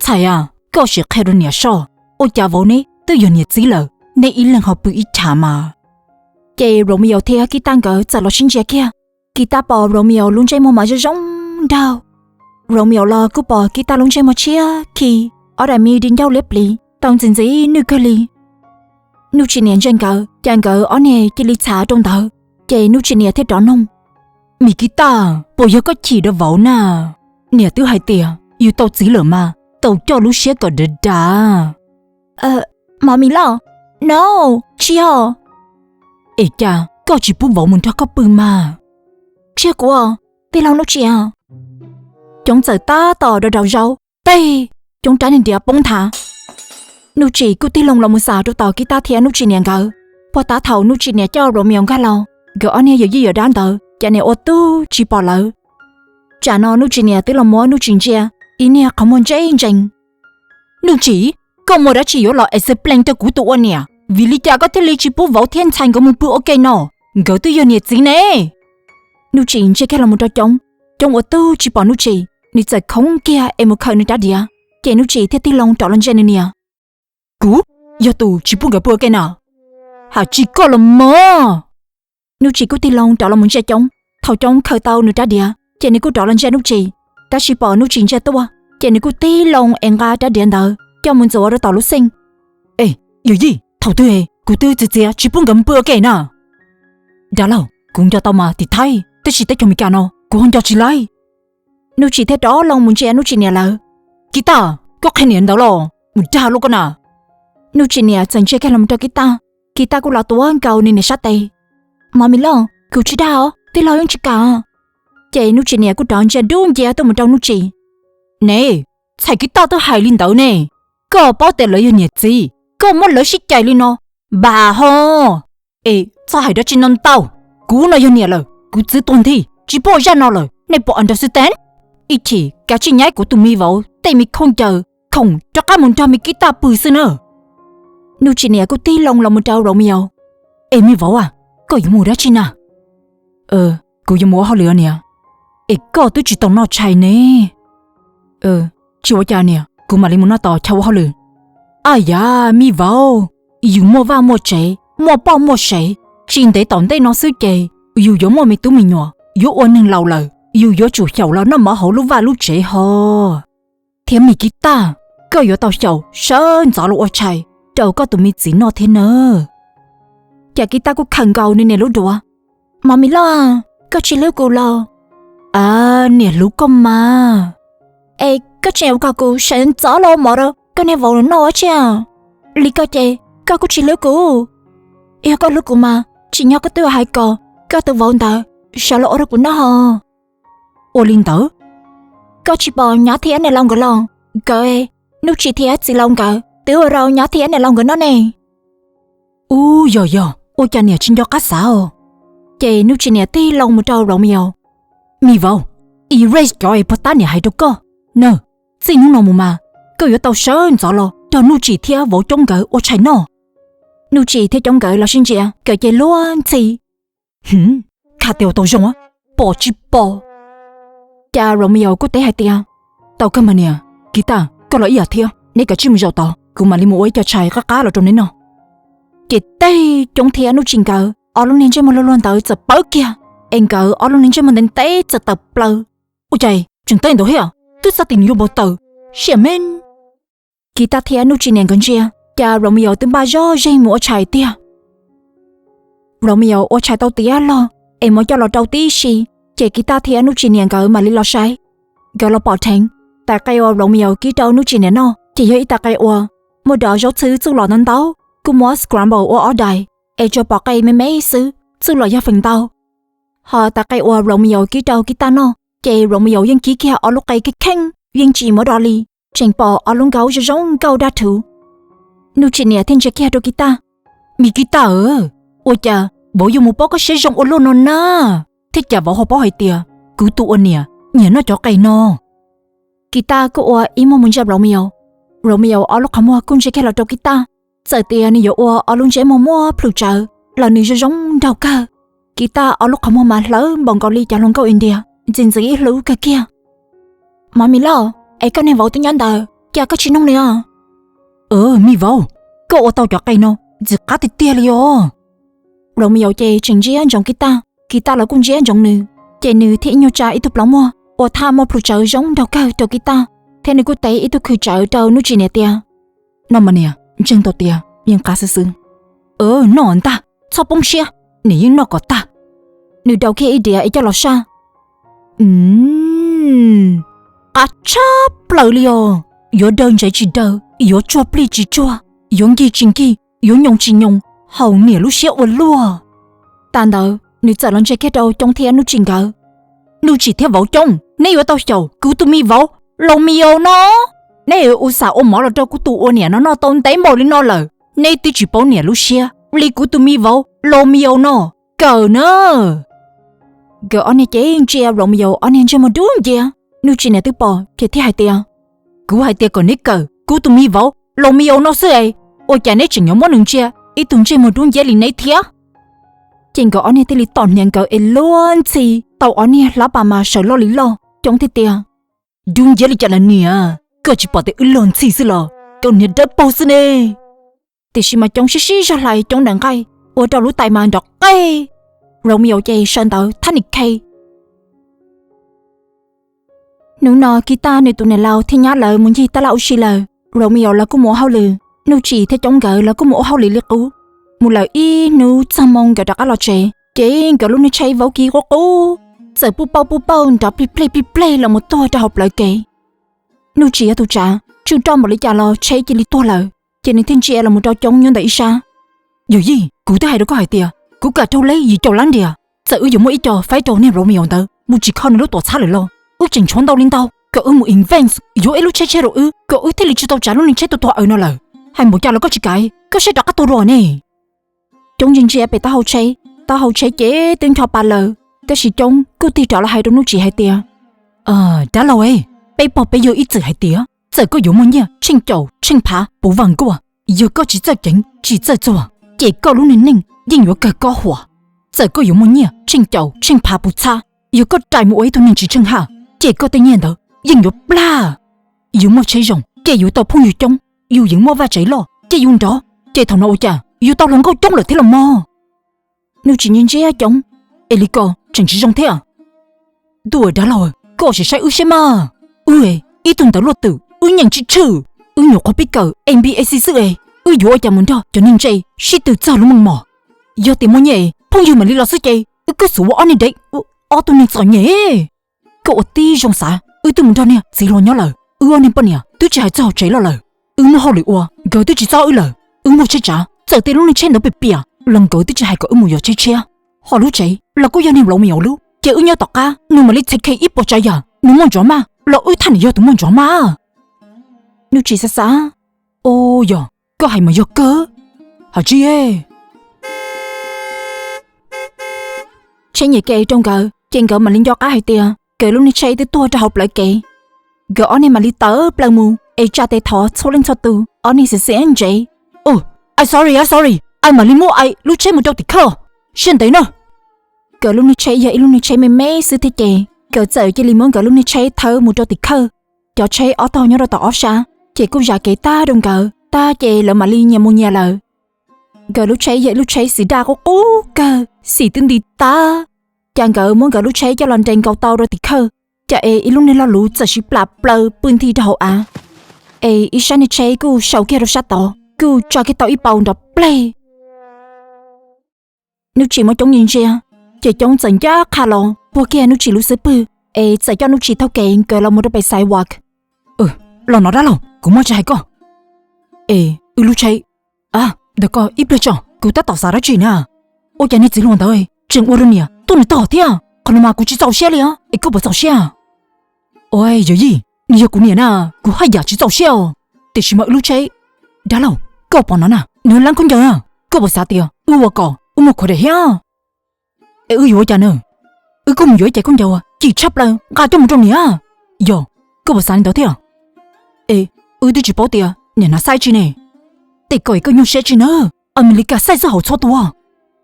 Ntxhais a, koj sim qhia rau niam soj, ua cas vauv neb twb yog niam txiv lawm, neb ib leeg ho pw ib chav mas? Ces Romeo thiab Kis Taj nkawd txawm los sib ntsia kiag. Kis Taj pom Romeo lub ntsej muag mas zoo zoo nraug. Romeo los kuj pom Kis Taj lub ntsej muag tshiab khi, ob daim me di ncauj liab pliv tau ntxim ntxim nwj kawg li. Nuj Tsim niam ntsia nkawd, cas nkawd ob niag cia li txhav rau ntawd. Ces Nuj Tsim niam thiaj rov noog, Me Kis Taj, puas yog koj chim rau vauv na? Niam twb hais tias yus tau txiv lawm mas tau coj lub siab kom dav dav. Mami loj, No, tsis yog. Es cas koj tsis pub vauv mus nrog koj pw mas? Tsis yog kuv, tij laug Nuj Tsim. Coob txawm tab tom rau rau zaub, peg, coob rab niag nriav poob nthav. Nuj Tsim kuj tig loo los mus xam rau tom Kitab thiab Nuj Tsim niam nkawd. Puag ta thaum Nuj Tsim niam coj Romeo nkag los, nkawd ob niag yawm yij yawm dab ntawd cas niam ua tug tsis pom lawv. Tsam no Nuj Tsim niam twb los muab Nuj Tsim ntsia ib niag qhov muag ntsej ntsees. Nuj Tsim, koj muaj dab tsi yuav los explain rau kuv tus ua niam? Vim li cas koj thiaj li tsis pub vauv thiab ntxhais nkawd mus pw ua ke no? Nkawd twb yog niam txiv ne. Nuj Tsim ntsia kiag los mus rau Coob, Coob ua tug tsis pom Nuj Tsim, nws txawm khoov kiag es mus khawm nws rab diav, ces Nuj Tsim thiaj tig loo rov los ntsia nws niam. Kuv yog tus tsis pub nkawd pw ua ke na? Hais tsis koj los mas. Nuj Tsim kuj tig loo rov los mus ntsia Coob. Thaum Coob khawm tau nws rab diav ces nws kuj rov los ntsia Nuj Tsim, tab sis pom Nuj Tsim ntsia tuaj ces nws kuj tig loo es nqa rab diav ntawd coj mus ntxuav rau tom lub xeej. Es, yawm yij, thaum twg kuv twb txiav txiav tsis pub nkawd mus pw ua ke na? Dab laug, kuv nco tau mas tim Thaib, tab sis teb chaws Amelikas no kuv ho nco tsis laib. Nuj Tsim thiaj rov loo mus ntsia Nuj Tsim niam lawv. Kitab, koj qhia niam ntawd los mus dag luaj koj na. Nuj Tsim niam txawm ntsia kiag los rau Kitab, Kitab kuj los tuav nkaus nws niam sab tes. Mami loj, kuv tsis dag os, tij laug yeej tsis kam. Ces Nuj Tsim niam kuj rov ntsia dub ncia tuaj mus rau Nuj Tsim. Ne, txhais Kitab twb hais li ntawd ne, koj paub tias lawv yog niam txiv, koj muab lawv sib cais li no, npam ho. Es txhob hais dab tsi no ntau, kuv no yog niam lawm, kuv txwv tuag nthi tsis pub ua zaj no lawm, nej puas understand? Ib chim kav tsij nyaib kuv tus me vauv tej me khaub ncaws khoom rov qab mus nrog me Kitab pw xwb na. Nuj Tsim niam kuj tig loo los mus rau Romeo. Es me vauv, koj yuav mus dab tsi na? Kuv yuav mus ua hauj lwm niam. Es koj twb tsis tau noj tshais ne. Tsis ua cas niam, kuv mam li mus noj tos chaw ua hauj lwm. Aj yam, me vauv, yus muaj vaj muaj tsev, muaj poj muaj sev, tsis ntev tom ntej no xwb ces yus yuav muaj me tub me nyuam, yuav ua neeg laus lawm, yus yuav tsum xyaum los noj mov hauv lub vaj lub tsev ho. Thiab me Kitab, koj yuav tau xyaum sawv ntxov los ua tshais rau koj tus me txiv noj thiab nawb. Cas Kitab kuj khawm nkaus nws niam lub duav. Mami loj, koj tsis hlub kuv los? A, niam hlub koj mas. Es koj tseem yuav kom kuv sawv ntxov los ua mov rau koj niag vauv noj ua tsi? Li koj ces koj kuj tsis hlub kuv. Yog koj hlub kuv mas tsim nyog koj twb hais kom koj tus vauv ntawd sawv los ua rau kuv noj ho. Ua li ntawd, koj tsis pom nyab thiab niam laus nkawd los? Nkawd, Nuj Tsim thiab txiv laus nkawd twb ua rau nyab thiab niam laus nkawd noj ne. Ub, yog yog, ua cas niam tsis nco qab xav os? Ces Nuj Tsim niam tig loo mus rau Romeo. Me vauv, erase cov es puag ta niam hais rau koj na. Txij hnub no mus mas koj yuav tau sawv ntxov los nrog Nuj Tsim thiab vauv Coob nkawd ua tshais noj. Nuj Tsim thiab Coob nkawd los sib ntsia, nkawd ces luag ntxhi. Hwm, kha tias ua tau zoo, pom tsis pom? Cas Romeo kuj teb hais tias, tau kawg mas niam. Kitab, koj los ib yam thiab, neb kav tsij mus zaum tod, kuv mam li mus ua ib co tshais qab qab los rau neb noj. Ces teg, Coob thiab Nuj Tsim nkawd ob lub niag ntsej muag luag luag ntawd txawm pawv kiag, es nkawd ob lub niag ntsej muag ntev ntev txawm tawm plaws. Ua cas tseem teeb ntawd thiab? Twb xav tias nws yuav npau taws, siab me. Kitab thiab Nuj Tsim niam nkawd ntsia, cas Romeo twb npaj zog zeeg mus ua tshais tiag. Romeo ua tshais tau tiav log es muab coj los rau tib si, ces Kitab thiab Nuj Tsim niam nkawd mam li los saib. Nkawd los pom dheev, tais qe uas Romeo kib rau Nuj Tsim niam noj ces yog ib tais qe uas muaj dov zaub txhwb txuj lom ntau ntau, kuj muab scramble ua ob daim, es tsuas pom qe me me xwb, txuj lom yog feem ntau. Ho tais qe uas Romeo kib rau Kitab noj ces Romeo yeej kib kiag ob lub qe kheej kheej, yeej tsis muab do li, tseem pom ob lub nkaub zoo zoo nkauj daj rhuv. Nuj Tsim niam thiaj ntsia kiag rau Kitab. Me Kitab, ua cas vauv yuav mus paub koj siab zoo ua luaj no na? Thiab cas vauv ho paub hais tias kuv tus ua niam nyiam noj cov qe no? Kitab kuj ua ib muag mus ntsia Romeo. Romeo ob lub qhov muag kuj ntsia kiag los rau Kitab, txawm tias nws yuav ua ob lub ntsej muag muaj plhws tsawv los nws zoo zoo nraug kawg. Kitab ob lub qhov muag mas hlawv npaum nkaus li cov hluas nkauj India, ntxim ntxim ib hlub kawg kiag. Mami loj, es koj niag vauv twb nyob ntawd, cas koj tsis noog nws os? Me vauv, koj ua tau cov qe no ntxim qab tiag tiag li os. Romeo ces tseem ntsia ntsoov Kitab, Kitab los kuj ntsia ntsoov nws, ces nws thiaj ib nyuag tsa ib tug plaub muag ua thaj muaj plhws tsawv zoo nraug kawg rau Kitab, thiab nws kuj teb ib tug khwv tsawv rau Nuj Tsim niam tias, noj mas niam, ntseeg tau tias yeej qab xwb xwb. Noj ntag, txhob poob siab, niam yeej noj kom tag. Nws daus kiag ib diav es coj los saj. Qab tshaj plaws li os, yuav daw ntsev tsis daw, yuav tsuag plig tsis tsuag, yuav nkig tsis nkig, yuav nyoos tsis nyoos, haum niam lub siab ua luaj. Tas ntawd nws txawm los ntsia kiag rau Coob thiab Nuj Tsim nkawd. Nuj Tsim thiab vauv Coob, neb yuav tau xyaum kuv tus me vauv Los Mis Aus no. Neb ua xam ua mov los rau kuv tus ua niam no noj tau ntev npaum li no lawm, neb twb tsis paub niam lub siab li kuv tus me vauv Los Mis Aus no. Kawm na. Nkawd ob niag ces ntsia Los Mis Aus ob niag ntsej muag dub nciab. Nuj Tsim niam twb pom ces thiaj hais tias, kuv hais tias kom neb kawm kuv tus me vauv Los Mis Aus no xwb es, ua cas neb tseem yuav muab nws ntsia ib tug ntsej muag dub nciab li neb thiab? Ces nkawd ob niag thiaj li tom hniav nkawd es luag ntxhi tau ob niag hlab pas mas sawv loj li loj. Coob thiaj tias, dub nciab li cas las niam, koj tsis pom tias wb luag ntxhi xwb los, koj niag dawb paug xwb ne. Tiam sis mas Coob sib sib zog hlais Coob daim nqaij ua rau lub tais mas nrov qej. Los Mis Aus ces sawv ntawd thab nim khe. Hnub no Kiv Taj nws tus niam laus thiab nyab lawv mus ncig tab laj ua si lawm, Los Mis Aus los kuj mus ua hauj lwm, Nuj Tsim thiab Coob nkawd los kuj mus ua hauj lwm li qub. Mus lawm ib hnub txog moo nkawd rov qab los tsev, ces nkawd lub niag tsheb vauv kiv qub qub txawm puj pauj puj pauj nrov plig pleg plig pleg los mus tuag rau hauv plawv kev. Nuj Tsim yog tus tsav, tsuj roj npaum li cas los tsheb cia li tuag lawm, ces nws thiaj ntsia los mus rau Coob nyob ntawm ib sab. Yawm yij, kuv twb hais rau koj hais tias kuv kam raug leb yim caum lab nrias, txawm wb yuav muaj ib co faib rau niag Los Mis Aus ntawd mus tsim kho nws lub tuam txhab lawm los wb tseem tshuav ntau li ntau kom wb mus invest yuav ib lub tsheb tsheb rau wb, kom wb thiaj li tsis tau tsav lub niag tsheb tuag tuag aws no lawm. Hais npaum cas los koj tsis kam, koj siab rov qab tuag dua ne. Coob ntsia ntsia pem taub hau tsheb, taub hau tsheb ces twb ncho pa lawm, tab sis Coob kuj tig rov los hais rau Nuj Tsim hais tias, dab laug, peb pog peb yawg ib txwm hais tias txawm koj yuav muaj nyiaj tsheej caum tsheej phav puv vas nkuaj, yog koj tsis txawj ceev tsis txawj txuag, ces koj lub niag neej yeej yuav kawg kob huam. Txawm koj yuav muaj nyiaj tsheej caum tsheej phav puv txhab, yog koj rais mus ua ib tug neeg tsis tsheej haj, ces koj tej nyiaj ntawd yeej yuav plag. Yus muaj tsheb zoo ces yus tau phooj ywg coob, yus yeej muaj vaj tsev loj ces yus nrov, ces thaum no ua cas yus tau hluas nkauj coob lawm thiab los mog? Nuj Tsim ntsia ntsia Coob, es li ko tseem tsis zoo thiab. Ntuj, dab laug, koj sim saib wb siab mas. Wb ib tug ntawv luaj twm wb nyeem tsis tshwm, wb nyuam qhuav pib kawm A B A C xwb es, wb yuav ua cas mus nrog cov neeg ntse sib tw txog lub meej mom? Yog tias muaj nyiaj es phooj ywg mam li los xwb ces wb kuj xub ua ob niag dev, ob tug neeg txom nyem. Koj ua tib zoo xav, wb twb mus nrog niag txiv hluas nyob lawm, wb ob niag poj niam twb tsis hais txog tsev loj lawm, wb muaj hauj lwm ua nkawd twb tsis txob wb lawm, wb muaj tsheb tsav, txawm tej lub niag tsheb ntawd piam piam los nkawd twb tsis hais kom wb mus yos tsheb tshiab. Ho lub tsev los kuj yog niag Los Mis Aus lub, ces wb nyob tom qab nws mam li txhais khe ib puas tsav yam, nws muaj ntsuav maj los wb thaj niam yog tus muaj ntsuav maj. Nuj Tsim xav xav, o, yog koj hais mas yog kawg. Hais tsis tsheb nyiam ke rau nkawd ces nkawd mam li nco qab hais tias nkawd lub niag tsheb twb tuag rau hauv plawv kev. Nkawd ob niag mam li tawm plaws mus es tsa tes thov txhua leej txhua tus, ob niag xiv xiv ntsev. Ai sorry, ai sorry, ai mam li muab ai lub tsheb mus rau tim khawj, siab ntev na. Nkawd lub niag tsheb yog ib lub niag tsheb me me xwb thiab ces nkawd txawm cia li muab nkawd lub niag tsheb thawb mus rau tim khawj. Cov tsheb ob tog nyob rau tom ob sab ces kuj zam kev tag rau nkawd tag ces lawv mam li nyias mus nyias lawm. Nkawd lub tsheb yog ib lub tsheb xim daj qub qub kawg, xim twb nti tag, cas nkawd muab nkawd lub tsheb coj los nres nkaus tau rau tim khawj, cas es ib lub niag log luv txawm siv plam plaws pw nti rau hauv av, es ib sab niag tsheb kuj sau kiag rau sab tod kuj tso kiag tau ib paus nrov pleg. Nuj Tsim muab Coob ntsia ntsia, ces Coob txawm ncaj qha los puag kiag Nuj Tsim lub xub pwg es txawm coj Nuj Tsim taug kev nkawd los mus rau pem sidewalk. Los no dab laug, kuv muaj tsis hais koj. Es wb lub tsheb, a, ntawm koj ib pliag tso, kuv tab tom xav dab tsi na. Ua cas niag txiv hluas ntawd tseem ua rau niam tuaj nws tog thiab? Qhov no mas kuv tsis txaus siab li os, es koj puas txaus siab? Ua yawm yij, nws yog kuv niam na, kuv haj yam tsis txaus siab os. Tiam sis mas wb lub tsheb, dab laug, koj pom no na, nws lab khaub ncaws na, koj puas xav tias wb ua kom wb muaj khuav dam thiab? Es wb yuav ua cas na? Wb kuj mus yuav ib ce khaub ncaws uas kim tshaj plaws nqa coj mus rau niam. Yog, koj puas xav li ntawd thiab? Es wb twb tsis paub tias niam hnav xaij tsi ne. Tej ko es koj nyuaj siab tsi na, Amelikas xaij xwb hauv txhua tus.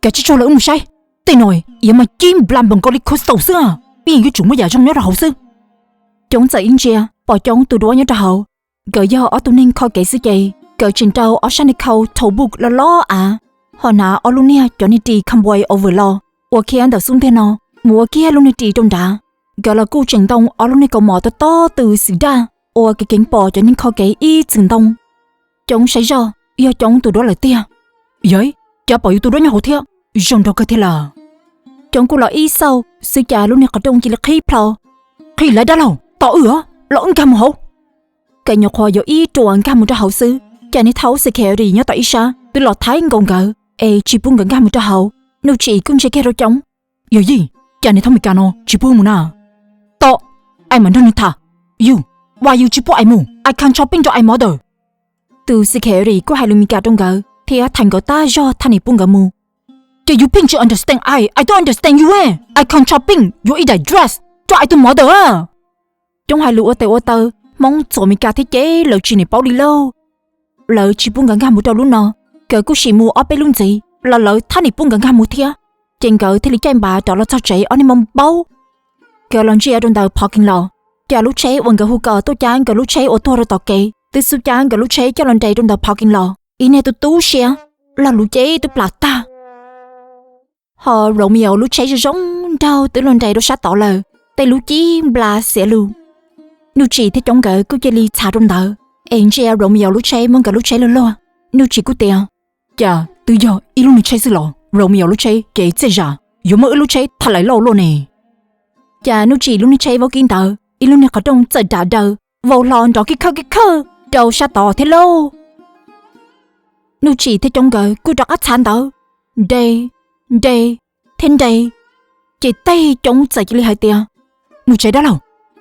Kav tsij tso lawv wb mus saib. Tej no iv mas cib nplas npaum nkaus li customs xwb, pib yuav tsum muaj yam zoo nyob rau hauv xwb. Coob txawm ib ntsia pom Coob tus duab nyob rau hauv. Nkawd yog ob tug neeg kho kev xwb ces nkawd tseem rau ob sab niag khau tote box loj loj av, ho hnav ob lub niag cov niag ris convoy over los ua khiab ntawm xub ntiag no mus ua kiag lub niag ris rau nrad. Nkawd los kuj tseem ntoo ob lub niag kaus mom tob tob tw xim daj ua kev keev pom cov neeg kho kev ib txwm ntoo. Coob saib zoj, yog Coob tus duab lawm tiag. Yawv, cas pom yus tus duab nyob hauv thiab, zoo nraug kawg thiab lawm. Coob kuj los ib xauj xwb cas lub niag qhov rooj cia li qhib plho. Qhib lawv dab laug, tos wb os, los wb nkag mus hauv. Kav nyuam qhuav yuav ib ruam nkag mus rau hauv xwb, cas niag thaub security nyob tom ib sab twb los thaiv nkaus nkawd es tsis pub nkawd nkag mus rau hauv. Nuj Tsim kuj ntsia kiag rau Coob. Yog yij, cas niag thab Mes Kas no tsis pub mus na? Tom, es mam nrog nws tham. Yug, why yus tsis pub es mus? I can shopping rau es mother. Tus security kuj hais lus Mes Kas rau nkawd thiab thaiv nkawd tag zog thaj niam pub nkawd mus. Ces yus pheej tsis understand I, I don't understand you. I can shopping, you eat a dress, rau es tus mother a. Coob hais lus ua tes ua taw, Hmoob txuas Mes Kas thiab ces lawv tsis niam paub li lauj. Lawv tsis pub nkawd nkag mus rau lub no, nkawd kuj sim mus ob peb lub ntxiv los lawv thaj niam pub nkawd nkag mus thiab. Ces nkawd thiaj li caij npav rov los txog tsev ob niag hmo paub. Nkawd los ntsia rau ntawm parking lot, cas lub tsheb uas nkawd hu kom tuaj cab nkawd lub tsheb uas tuag rau tom kev twb xub cab nkawd lub tsheb coj los nres rau ntawm parking lot. Ib niag tub tub siab, log luv ces twb plam tag. Ho Romeo lub tsheb zoo zoo nraug twb los nres rau sab tod lawm, tej lub cib nplas xiav lug. Nuj Tsim thiab Coob nkawd kuj cia li txhav rau ntawd es ntsia Romeo lub tsheb muab nkawd lub tsheb luag luag. Nuj Tsim kuj tias, cas twb yog ib lub niag tsheb xwb los Romeo lub tsheb ces txij zam yuav muab wb lub tsheb tha lais lauj luaj ne. Cas Nuj Tsim lub niag tsheb vaub kib ntawd ib lub niag qhov rooj txawm dam daws vau hlo nrov kib khawj kib khawj rau sab tod thiab lauj. Nuj Tsim thiab Coob nkawd kuj rov qab txhav ntawd, nres, nres, thiab nres. Ces tej Coob txawm cia li hais tias, mus tsev dab laug,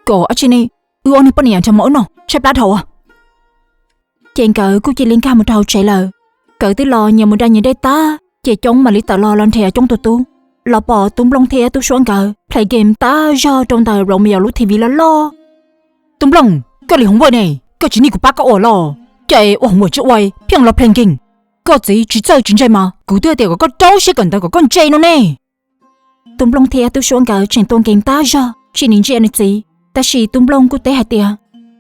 kom dab tsi ne, wb ob niag poj niam nrog mov wb noj tshaib plab dhau. Ces nkawd kuj cia li nkag mus rau hauv tsev lawm. Nkawd twb los nyias mus da nyias dej tag ces Coob mam li tawm los los nrhiav Coob tus tub, los pom Tub Nplooj thiab Tub Suab nkawd play game tag zog rau ntawm Romeo lub T V loj loj. Tub Nplooj, koj li hoov vawj ne, koj tsis nij kuv pab koj ua los? Cas ua hoov vawj tsis ua, pheej los play game? Koj txiv tsis txawj tsis ntse mas kuv twb hais tias kom koj rau siab kawm ntawv kom koj ntse no ne. Tub Nplooj thiab Tub Suab nkawd tseem tua game tag zog tsis nim ntsia nws txiv, tab sis Tub Nplooj kuj teb hais tias,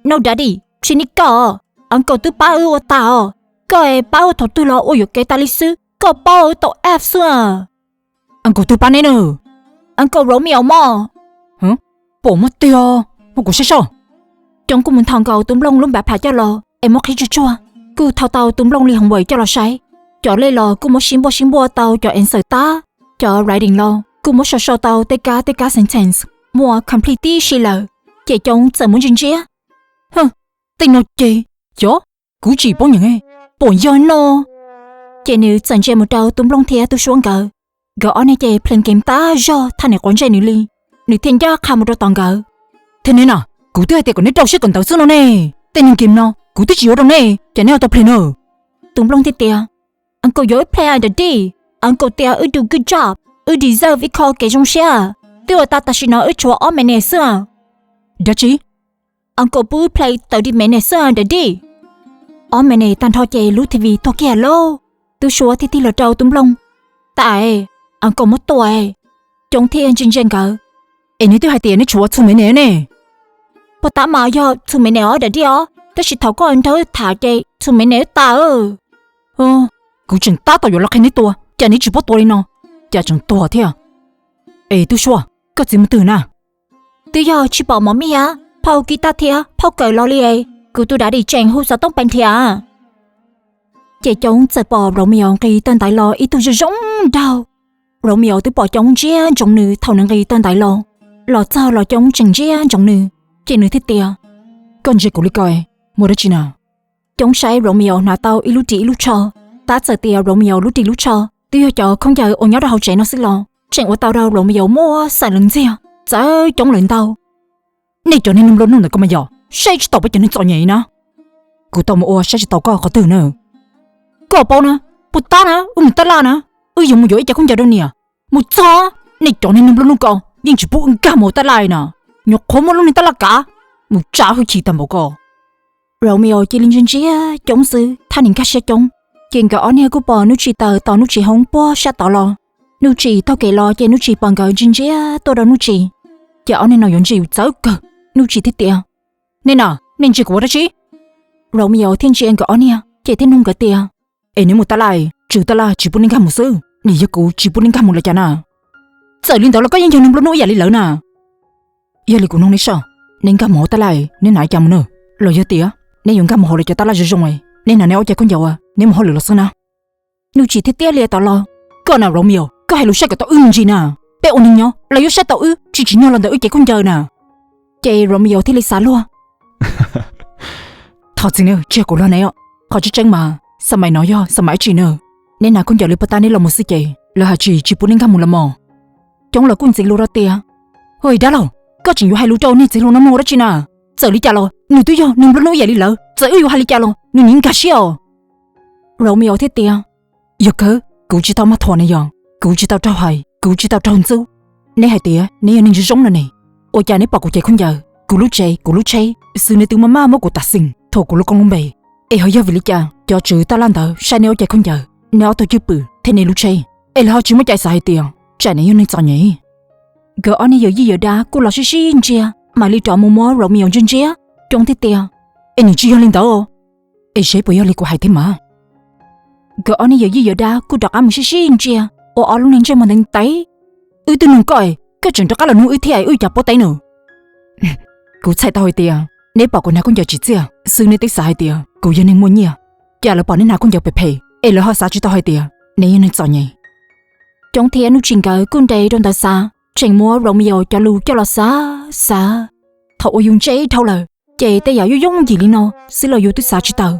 no daddy, tsis nij koj, uncle twb pab wb ua tas os, koj pab ua thaum twg los ua yuam kev tas li xwb, koj paub wb tau app xwb. Uncle twg pab neb na? Uncle Romeo mog. Pom muab tiag, muab kuv saib soj. Coob kuj mus nthos nkaus Tub Nplooj lub npav pham coj los es muab qhib tsuag tsuag, kuj thau tau Tub Nplooj li hoov vawj coj los saib. Cov lej los kuj muab sib npuaj sib npuaj tau cov answer tab, cov writing los kuj muab sau sau tau tej kab tej kab sentence muaj complete tib si lawm. Ces Coob txawm muab ntsia ntsia, tej no ces, cov, kuv tsis paub nyeem, pom yog no. Ces nws txawm ntsia mus rau Tub Nplooj thiab Tub Suab nkawd, nkawd ob niag ces play game tag zog thaj niam quav ntsej nws li. Nws thiaj ncaj qha mus rau tom nkawd, thiab neb na, kuv twb hais tias kom neb rau siab kawm ntawv xwb no ne. Tej neeg game no kuv twb tsis yuav rau neb, cas neb ho tau play na? Tub Nplooj thiaj tias, uncle yuav wb play daddy, uncle tias wb do good job, wb deserve ib qho kev zoo siab, twb ua tas tam sim no wb tshuav ob minute xwb. Dab tsi? Uncle pub wb play thirty minutes xwb daddy. Ob minute tag nrho ces lub T V tuag kiag lauj. Tub Suab thiaj tig los rau Tub Nplooj, tas es, uncle muab tua. Coob thiaj ntsia ntsia nkawd, es neb twb hais tias neb tshuav two minutes ne. Puag ta mas yog two minutes os daddy os, tab sis thaum koj nrog wb tham ces two minutes wb tas. Kuv tseem tab tom yuav los qhia neb tua, cas neb tsis paub tua li no, cas tseem tuag thiab. Es Tub Suab, koj txiv mus twg na? Twb yog tsis pom mov mij a, phauj kib tab thiab phauj kawm los li es, kuv tus daddy tseem hu xov tooj pes nrhiav. Ces Coob txawm pom Romeo nqis taw ntaiv los ib tug zoo zoo nraug. Romeo twb pom Coob ntsia ntsoov nws thaum nws nqis taw ntaiv los. Los txog los Coob tseem ntsia ntsoov nws, ces nws thiaj tias, koj ntsia kuv li ko muaj dab tsi na? Coob saib Romeo hnav tau ib lub ris ib lub tsho, tab txawm tias Romeo lub ris lub tsho twb yog cov khaub ncaws uas nyob rau hauv tsev no xwb los tseem ua tau rau Romeo muaj xeem lees ntxiag, txawv Coob lawv ntau. Nej cov niag neeg nplua nuj ntawm ko mas yog saib tsis taus peb cov neeg txom nyem na. Kuv tau mus ua saib tsis taus koj qhov twg na? Koj paub na, puag ta na wb mus taj laj na, wb yuav mus yuav ib co khaub ncaws rau niam. Mus txog, nej cov niag neeg nplua nuj ko yeej tsis pub wb nkag mus ua taj laj na. Nyuam qhuav muaj lub niag taj laj kav, mus tsa hwj chim tag npaum ko. Romeo cia li ntsia ntsia Coob xwb, thaj niam nkag siab Coob. Ces nkawd ob niag kuj pom Nuj Tsim tawm tom Nuj Tsim hoob puag sab tod los. Nuj Tsim taug kev los ces Nuj Tsim pom nkawd ntsia ntsia tuaj rau Nuj Tsim, ces ob niag no yuav ntsia yus txawv kawg. Nuj Tsim thiaj tias, nej na, nej ntsia kuv ua dab tsi? Romeo thiaj ntsia nkawd ob niag ces thiaj nug nkawd tias, es neb mus taj laj, tswv taj laj tsis pub neb nkag mus xwb, nim yog kuv tsis pub neb nkag mus los cas na? Txawm li ntawd los koj yeej yog neeg nplua nuj ib yam li lawv na. Yog li kuv nug neb soj, neb nkag mus hauv taj laj neb hnav li cas mus na? Los yog tias neb yuav nkag mus hauv lawv cov taj laj zoo zoo, neb hnav neb ob cag khaub ncaws uas neb mus hauj lwm los xwb na? Nuj Tsim thiaj tiab li tod los, koj na Romeo, koj hais lus saib kom tau wb me ntsis na. Peb ua neeg nyob los yuav saib tau wb tsis tsim nyog los ntawm wb cev khaub ncaws na. Ces Romeo thiaj li xav luag, thov txim nawb, tsis yog kuv luag ne, qhov tseeb tseeb mas xa mais no yog xa mais dab tsi na? Neb hnav khaub ncaws li puag ta neb los mus xwb ces lawv hais tsis tsis pub neb nkag mus los mog. Coob los kuj ntxiv lus rau tias, Hwj, dab laug, koj tseem yuav hais lus rau niag txiv hluas no mloog dab tsi na? Txawm li cas los nws twb yog nws nplua nuj ib yam li lawv, txawm wb yuav hais li cas los nws nim nkag siab os. Romeo thiaj tias, Yog kawg, kuv tsis tau maj thuam nws yog, kuv tsis tau raug hais, kuv tsis tau raug ntxub. Neb hais tias neb yog neeg zoo zoo no ne, ua cas neb pom kuv cev khaub ncaws, kuv lub tsev, kuv lub tsheb, xwb neb twb maj maj muab kuv tas xeem thaum kuv lub koob lub npe. Es ho yog vim li cas cov tswv taj laj ntawd saib neb ob cev khaub ncaws, neb ob tug cwj pwm thiab neb lub tsheb, es lawv ho tsis muaj cai xav hais tias tsam neb yog neeg txom nyem? Nkawd ob niag yawm yij yawm dab kuj los sib sib ntsia, mam li rov mus muab Romeo ntsia ntsia. Coob thiaj tias, Es nws tsis yog li ntawd, es seb puas yog li kuv hais thiab mas. Nkawd ob niag yawm yij yawm dab kuj rov qab mus sib sib ntsia, ua ob lub niag ntsej muag ntev ntev. Wb twb nug koj, koj tseem rov qab los nug wb thiab, wb cas paub teb nws? Kuv txhais tau hais tias neb pom kuv hnav khaub ncaws tsim txiaj xwb neb twb xav hais tias kuv yog neeg muaj nyiaj, cas lawv pom neb hnav khaub ncaws phem phem es lawv ho xav tsis tau hais tias neb yog neeg txom nyem. Coob thiab Nuj Tsis nkawd kuj nres rau ntawd xav, tseem muab Romeo cov lus coj los xav xav. Thaum uas yus ntse dhau lawm, ces tej yam yooj yooj yim li no xwb los yus twb xav tsis tawm.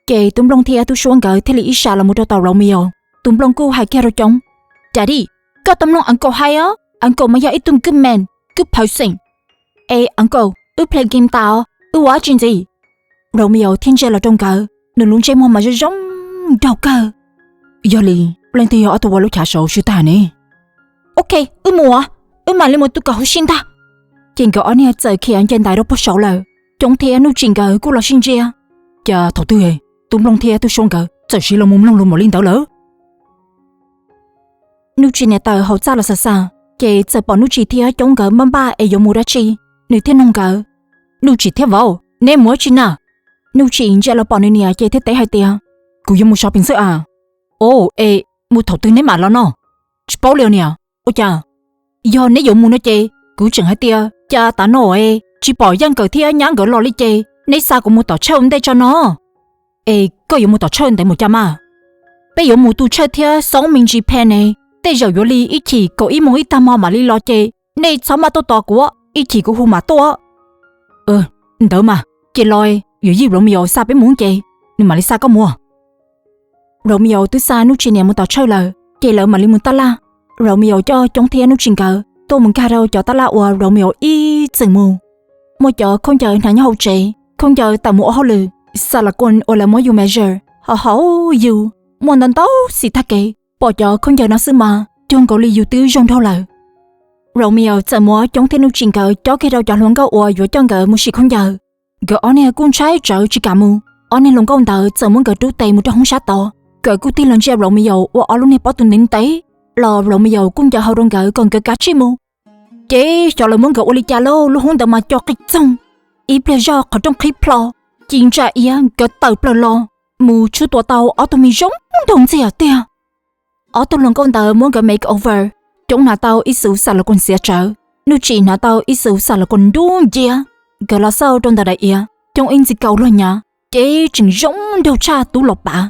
Ces Tub Nplooj thiab Tub Suab nkawd thiaj li ib sas los mus rau tom Romeo. Tub Nplooj kuj hais kiag rau Coob, Daddy, koj tau mloog uncle hais os, uncle mas yog ib tug good man, good person. Es uncle, wb play game tas os, wb ua dab tsi ntxiv? Romeo thiaj ntsia los rau nkawd, nws lub ntsej muag mas zoo zoo nraug kawg. Yog li, leej twg yog ob tug ua lub chav saud swb tag ne? Ok, wb mus os, wb mam li mus tu kom huv si ntag. Ces nkawd ob niag txawm khiav nce ntais rau puag saud lawm. Coob thiab Nuj Tsis nkawd kuj los sib ntsia, cas thaum twg Tub Nplooj thiab Tub Suab nkawd txawm siv los mus mloog lus npaum li ntawd lawm? Nuj Tsis niam tawm hauv txaj los xav xav, ces txawm pom Nuj Tsis thiab Coob nkawd npaj npaj es yuav mus dab tsi. Nws thiaj nug nkawd, Nuj Tsis thiab vauv, neb mus dab tsi na? Nuj Tsis ntsia los pom nws niam ces thiaj teb hais tias, Kuv yuav mus shopping xwb as. Os, es mus thaum twg neb mam los no? Tsis paub li os niam. Ua cas? Yog neb yuav mus no ces kuv tseem hais tias cas tav no es tsis pom Yaj Nkawm thiab nyab nkawd los li ces neb xa kuv mus tom tshawj ua ntej tso no. Es koj yuav mus tom tshawj ntev mus cas mas? Peb yuav mus tu tshawj thiab xoob me ntsis phe ne, tej zaum yuav li ib chim kaum ib moos ib tag hmo mam li los ces nej txhob maj tuaj tos kuv, ib chim kuv hu mam tuaj. Ntawd mas, ces los, yuav yij Romeo xa peb mus ces nws mam li xa koj mus. Romeo twb xa Nuj Tsis niam mus tom tshawj lawm ces lawv mam li mus taj laj. Romeo coj Coob thiab Nuj Tsis nkawd tuaj mus nkag rau cov taj laj uas Romeo ib txwm mus. Muaj cov khaub ncaws hnav nyob hauv tsev, khaub ncaws tawm mus ua hauj lwm, xas las koos uas lawv muab yus measure ho hauv yus, muaj ntau ntau xim tag kev. Pom cov khaub ncaws no xwb mas cuag nkaus li yus twb zoo nraug lawm. Romeo txawm muab Coob thiab Nuj Tsis nkawd cob kiag rau cov hluas nkauj uas yuav coj nkawd mus sim khaub ncaws. Nkawd ob niag kuj ntshai tsawv tsis kam mus. Ob niag hluas nkauj ntawd txawm muab nkawd rub tes mus rau hoob sab tod, nkawd kuj tig los ntsia Romeo ua ob lub niag pob tw ntev ntev, los Romeo kuj ncaws hau rau nkawd kom nkawd kav tsij mus. Ces xyov lawv muab nkawd ua li cas lauj, lub hoob ntawd mas co qis txoog, ib pliag zoj qhov rooj qhib plho, ci ntsa iab nkawd tawm plaws los, mus tshub tua tau ob tug me zoo nraug ntxiag tiag. Ob tug hluas nkauj ntawd muab nkawd make over, Coob hnav tau ib xub xas las koos xiav tsawv, Nuj Tsis hnav tau ib xub xas las koos nruab nciab. Nkawd los xauj rau ntawm daim iav, Coob ib ntxi kaus luag nyav, ces tseem zoo nraug tshaj tub los pav.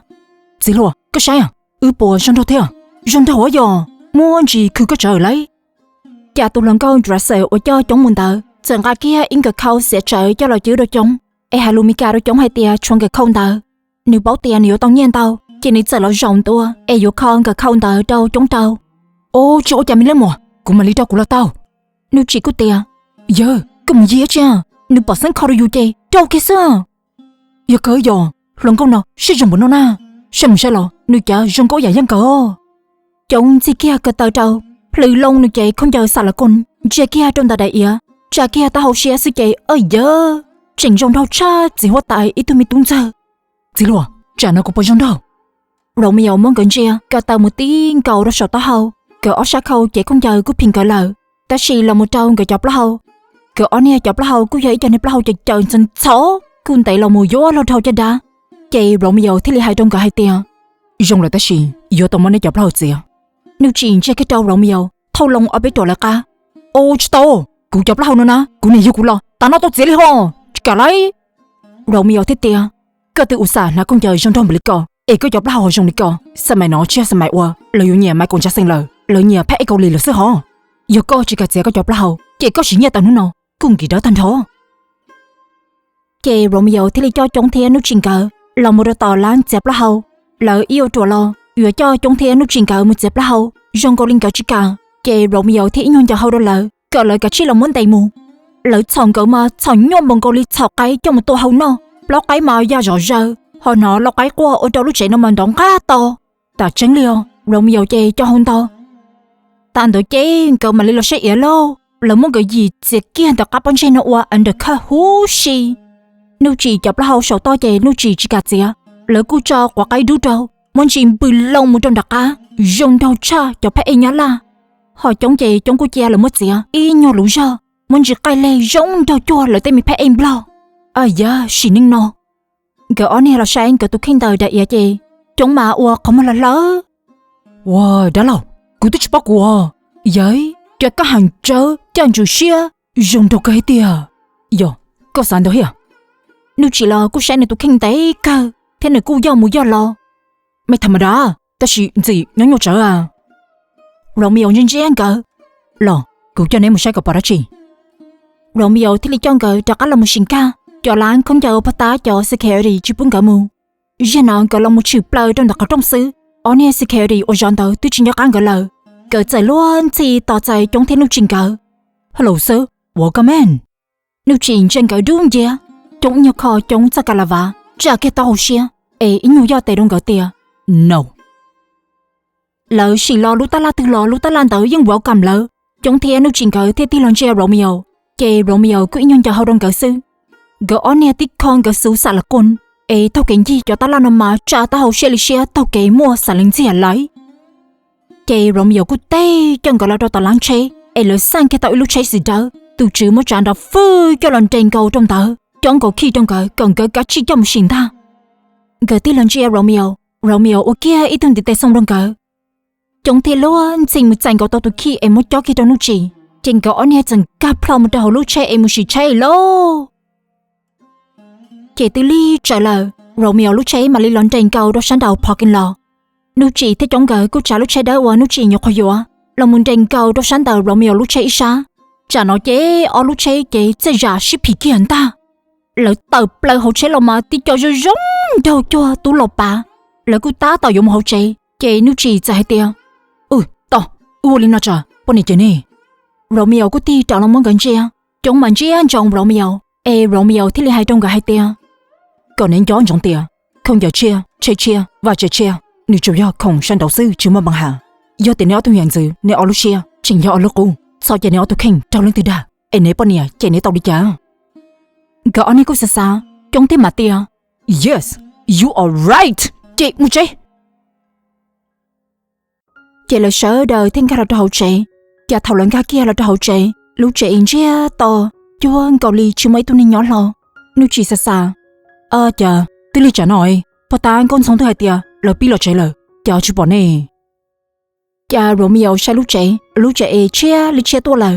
Txiv hluas, koj saib, wb puas zoo nraug thiab? Zoo nraug yog, muaj ntsis khw koj tsawv lawm. Cas tus hluas nkauj Russell uas coj Coob mus ntawd txawm nqa kiag ib nkawm khau xiav tsawv coj los cwb rau Coob, es hais lus Meskas rau Coob hais tias tshuav nkawm khau ntawd, nws paub tias nws yuav tau nyiaj ntau, ces nws txawm los zaum ntua es yuav kho nkawm khau ntawd rau Coob rau. Os, tsis ua cas me leej muam, kuv mam li rau kuv los tau. Nuj Tsis kuj tias, Yawg, koj mus yig dab tsi? Nws pom xeeb kho rau yus ces rau kiag xwb. Yog kawg yog, hluas nkauj no siab zoo npaum no na, saib mus saib los nws cav zoo nkauj yam Yaj Nkawm. Coob ntxig kiag ko taw rau, plhws loo nws cev khaub ncaws xas las koos ntsia kiag rau ntawm daim iav, tsa kiag taub hau siab xwb ces, yawg, tseem zoo nraug tshaj txiv huab tais ib tug me tub ntxawg. Txiv hluas, tsam no kuv puas zoo nraug? Romeo muab nkawd ntsia ko taw mus tib nkaus rau saum taub hau, nkawd ob sab khau cev khaub ncaws kuj phim nkawd lawm, tab sis los mus rau nkawd cov plaub hau, nkawd ob niag cov plaub hau kuj yog ib co niag plaub hau caws caws ntxhov ntxhov kuj ntev los mus yuav luag dhau caj dab. Ces Romeo thiaj li hais rau nkawd hais tias, Zoo lawm tab sis yuav tau muab neb cov plaub hau txiav. Nuj Tsis ntsia kiag rau Romeo thauj loo ob peb ruam lawv qab. Au, tsis tau, kuv cov plaub hau no na kuv niam yug kuv los tas no tau txiav li ho, tsis kam lauj. Romeo thiaj tias, Koj twb ua xam hnav khaub ncaws zoo nraug npaum li ko es koj cov plaub hau ho zoo li ko. Xam mais no tsis yog xam mais uas lawv yuav nyiam Michael Jackson lawm, lawv nyiam phab ej Kaus Lim lawm xwb hov. Yog koj tsis kam txiav koj cov plaub hau ces koj siv nyiaj tau hnub no kuj nkim dawb tag nrho. Ces Romeo thiaj li coj Coob thiab Nuj Tsis nkawd los mus rau tom lab txiav plaub hau. Lawv ib ua ruam los yuav coj Coob thiab Nuj Tsis nkawd mus txiav plaub hau, zoo nkaus li nkawd tsis kam, ces Romeo thiaj ib nyuag ncaws hau rau lawv kom lawv kav tsij los muab ntes mus. Lawv txhom nkawd mas txhom nyuaj npaum nkaus li txhom qaib coj mus tua hau noj, plaub qaib mas ya zom zaws, ho hnov lau qaib quaj ua rau lub tsev no mas nrov nqaj to. Tas tseeb li os, Romeo ces cov hau ntau. Tas ntawd ces nkawd mam li los saib iav lauj, lawv muab nkawd yim txiav kiag ntawm qab pob ntseg no ua undercut huv si. Nuj Tsis cov plaub hau saum toj ces Nuj Tsis tsis kam txiav, lawv kuj tso quav qaib dub rau, muab ntsis npws loo mus rau nram qab, zoo nraug tshaj cov phab ej Nyab Laj. Ho Coob ces Coob kuj cia lawv muab txiav ib nyuag lub zog, muab ntsis qaij leg zoo nraug cuag lawv tej me phab ej Nplog. Ab yawg, sim neej no. Nkawd ob niag los saib nkawd tus kheej ntawm daim iav ces Coob mas ua qhov muag hlawv hlawv. Ua dab laug, kuv twb tsis paub kuv os. Yawg, cas koj heev tsawv, cas ntsws siab zoo nraug kawg thiab tiag. Yog, koj xav ntau thiab. Nuj Tsis los kuj saib nws tus kheej ntev kawg thiab nws kuj yoj mus yoj los. Me tham ma dab, tab sis ntxim nyob nyuaj tsawv a. Romeo ntsia ntsia nkawd. Los, kuv coj neb mus saib kom pom dab tsi. Romeo thiaj li coj nkawd rov qab los mus sim nkag cov lab khaub ncaws uas pog tab cov security tsis pub nkawd mus. Zaum no nkawd los mus tshwm plaws rau ntawm qhov rooj xwb, ob niag security uas zov ntawd twb tsis nco qab nkawd lawm. Nkawd txawm luag ntxhi tos txais Coob thiab Nuj Tsis nkawd. Hello sir, welcome in. Nuj Tsis ntsia nkawd dub nciab, Coob ib nyuag kho Coob txoj ka la vav, tsa kiag taub hau siab, es ib nyuag yoj tes rau nkawd tias, no. Lawv sim los lub tab laj twg los lub tab laj ntawd yeej welcome lawv. Coob thiab Nuj Tsis nkawd thiaj tig los ntsia Romeo, ces Romeo kuj ib nyuag ncaws hau rau nkawd xwb. Nkawd ob niag tib kho nkawd xuv xam las qus, es taug kev ncig cov tab laj no mas tsa taub hau siab li siab taug kev muaj xam lees ntxiag lawm. Ces Romeo kuj teb coj nkawd los rau tom lab tsheb, es lawv xaj kiag tau ib lub tsheb xim dawb, tus tswv muab tsav nrov fwj coj los nres nkaus rau ntawd, cob nkaus khij rau nkawd kom nkawd kav tsij coj mus sim ntag. Nkawd tig los ntsia Romeo, Romeo ua kiag ib tug ntiv tes xoo rau nkawd. Coob thiaj luag ntxhi mus txais nkaus tau tus khij es muab cob kiag rau Nuj Tsis, ces nkawd ob niag txawm nkag plho mus rau hauv lub tsheb es mus sim tsheb lauj. Ces twb lig tsawv lawm, Romeo lub tsheb mam li los nres nkaus rau sab nraum parking lot. Nuj Tsis thiab Coob nkawd kuj tsav lub tsheb dawb uas Nuj Tsis nyuam qhuav yuav los mus nres nkaus rau sab ntawm Romeo lub tsheb ib sab. Tsam no ces ob lub tsheb ces txawm zam sib phim kiag ntag. Lawv tawm plaws hauv tsheb los mas tib co zoo zoo nraug cuag tub los pav. Lawv kuj tab tom yuav mus hauv tsev, ces Nuj Tsis txawm hais tias, Ub, tos, wb ua li no tso, poj niam ces nej. Romeo kuj tig rov los muab nkawd ntsia. Coob mas ntsia ntsoov Romeo, es Romeo thiaj li hais rau nkawd hais tias, kom neb nco ntsoov tias khaub ncaws tshiab, tsheb tshiab, vaj tse tshiab, nws tsuas yog khoom sab nraud xwb tsis muaj npeev has. Yog tias neb ob tug yam ntxwv neb ob lub siab tseem yog ob lub qub, txhob cia neb ob tug kheej raug leej twg dag es neb poj niam ces neb tau li cas? Nkawd ob niag kuj xav xav, Coob thiaj mam tias, Yes, you are right, ces mus tsev. Ces lawv sawv daws thiaj nkag los rau hauv tsev. Cas thaum lawv nkag kiag los rau hauv tsev, lub tsev ntsiag to, cuag nkaus li tsis muaj ib tug neeg nyob hlo. Nuj Tsis xav xav, Cas twb lig tsam no, pog tab nkauj ntxhoo twb hais tias lawv pib los tsev lawm, cas tsis pom nej? Cas Romeo saib lub tsev, lub tsev es tshiab li tshiab tuaj lawm.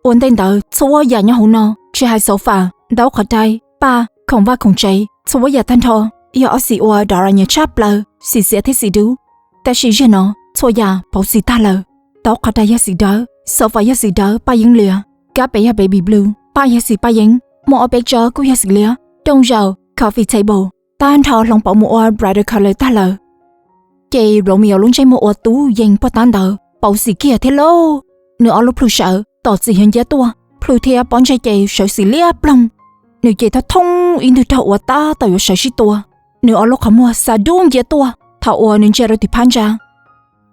Ua ntej ntawd txhua yam nyob hauv no, tsis hais sofa, ntaub qhov rai, paj, khoom vaj khoom tsev, txhua yam tag nrho yog ob xim uas Dora nyiam tshaj plaws, xim xiav thiab xim dub. Tab sis zaum no txhua yam pauv xim tag lawm. Ntaub qhov rai yog xim dawb, sofa yog xim dawb paj yeeb lias, kab pem yog baby blue, paj yog xim paj yeeb, muaj ob peb tsob kuj yog xim liab, rooj zaum, coffee table, tag nrho hloov pauv mus ua brighter color tag lawm. Ces Romeo lub ntsej muag uas tub yees pog tab ntawd pauv xim kiag thiab lauj. Nws ob lub plhu sawv tom txim hnyuv nciab tuaj, plhu thiab pob ntseg ces sawv xim liab ploog. Nws ces thoob thoob ib ntwg raug uas tab tom yuav sawv sib tua. Nws ob lub qhov muag xa dub nciab tuaj thaum uas nws ntsia rau tim phab ntsa.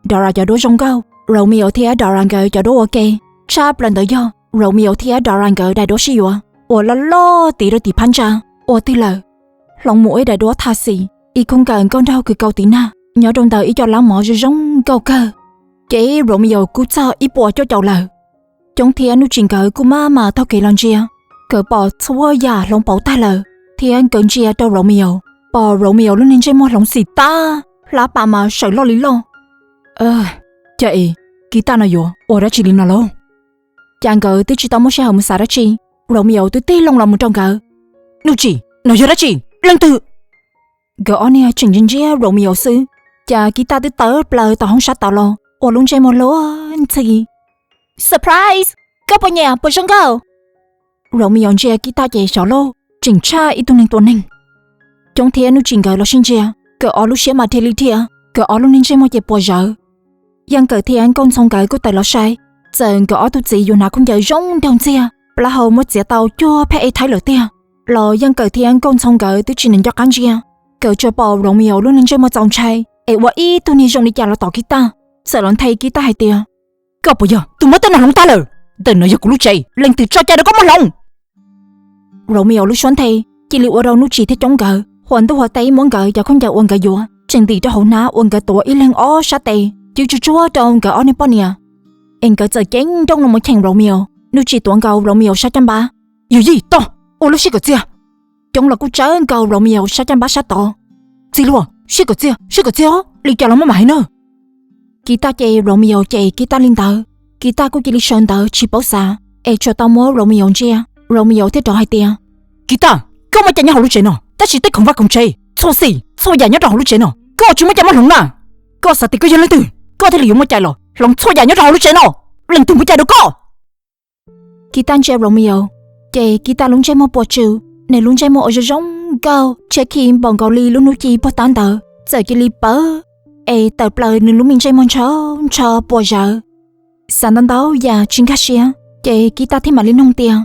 Dora cov duab zoo nkauj, Romeo thiab Dora nkawd cov duab ua ke. Tshaj plaws ntawd yog Romeo thiab Dora nkawd daim duab sib yuav uas loj loj tiv rau tim phab ntsa. Ua twg lawm? Hloov mus ib daim duab thaj xim, ib khub nkawm nkauj nraug kws kaus tiv nag nyob rau ntawm ib co lab mov zoo zoo nkauj kawg. Ces Romeo kub txog ib puas cuaj caum lawm. Coob thiab Nuj Tsis nkawd kuj maj mam taug kev los ntsia. Nkawd pom txhua yam hloov pauv tag lawm, thiab nkawd ntsia rau Romeo, pom Romeo lub niag ntsej muag hloov xim tag, hlab pas mas sawv loj li loj. Cas es, kib taj no yuav ua dab tsi li no lauj? Cas nkawd twb tsis tau muaj sij hawm mus xav dab tsi, Romeo twb tig loo los mus rau nkawd. Nuj Tsis, no yog dab tsi? Leej twg? Nkawd ob niag tseem ntsia ntsia Romeo xwb, cas kib taj twb tawm plaws tom hoob sab tod los ua lub ntsej muag luag ntxhi. Surprise! Koj puas nyiam puas zoo nkauj? Romeo ntsia kib taj ces xyov lauj, tseem tshaj ib tug neeg tua neeg. Coob thiab Nuj Tsis nkawd los sib ntsia, Nkawd ob lub siab mas dhia li dhia, nkawd ob lub niag ntsej muag ces puas zawv. Yeej Kawm thiab Nkauj Ntxhoo nkawd kuj tawm los saib, txawm nkawd ob tug txiv yuav hnav khaub ncaws zoo nraug ntxiag, plaub hau muab txiav tau cuag phab ej thaib lawm tiag, los Yeej Kawm thiab Nkauj Ntxhoo nkawd twb tsis nco qab ntsia. Nkawd tsuas pom Romeo lub niag ntsej muag txaus ntshai es ua ib tug niag zoo li cas los tom Kitaj, txawm los nthe Kitaj hais tias, Koj puas yog tus muab tej no hloov tag lawm? Ntawm no yog kuv lub tsev, leej twg tso cai rau koj muab hloov? Romeo lub suab nthe cia li ua rau Nuj Tsim thiab Coob nkawd huas ntuj huas teb muab nkawd cov khaub ncaws uas nkawd yuav tseem ntim rau hauv hnab uas nkawd tuav ib leeg ob sab tes cwb tsuag tsuag rau nkawd ob niag poj niam. Es nkawd txawm ceeb nrooj los mus cheem Romeo. Nuj Tsim tuav nkaus Romeo sab caj npab, Yog yij toj, ua lub siab kom txiag. Coob los kuj tsawb nkaus Romeo sab caj npab sab tod, Txiv hluas, siab kom txiag, siab kom txiag os, li cas los muaj mam hais na. Kitaj ces Romeo ces Kitaj li ntawd, Kitaj kuj cia li sawv ntawd tsis paub xav, es tsuas tau muab Romeo ntsia. Romeo thiaj rov hais tias, Kitaj, koj muaj cai nyob hauv lub tsev no, tab sis tej khoom vaj khoom tsev, txhua xim txhua yam nyob rau hauv lub tsev no koj tsis muaj cai muab hloov na. Koj xav tias koj yog leej twg koj thiaj li yuav muaj cai los hloov txhua yam nyob rau hauv lub tsev no? Leej twg muaj cai rau koj? Kitaj ntsia Romeo, ces Kitaj lub ntsej muag puas tsw, nws lub ntsej muag uas zoo zoo nkauj tshiab khi npaum nkaus li lub hnub ci puag ta ntawd txawm cia li pawv, es tawm plaws nws lub me ntsej muag ntsho ntsho puas zawv. Xav ntau ntau yam tsis nkag siab, ces Kitaj thiaj mam li nug tias,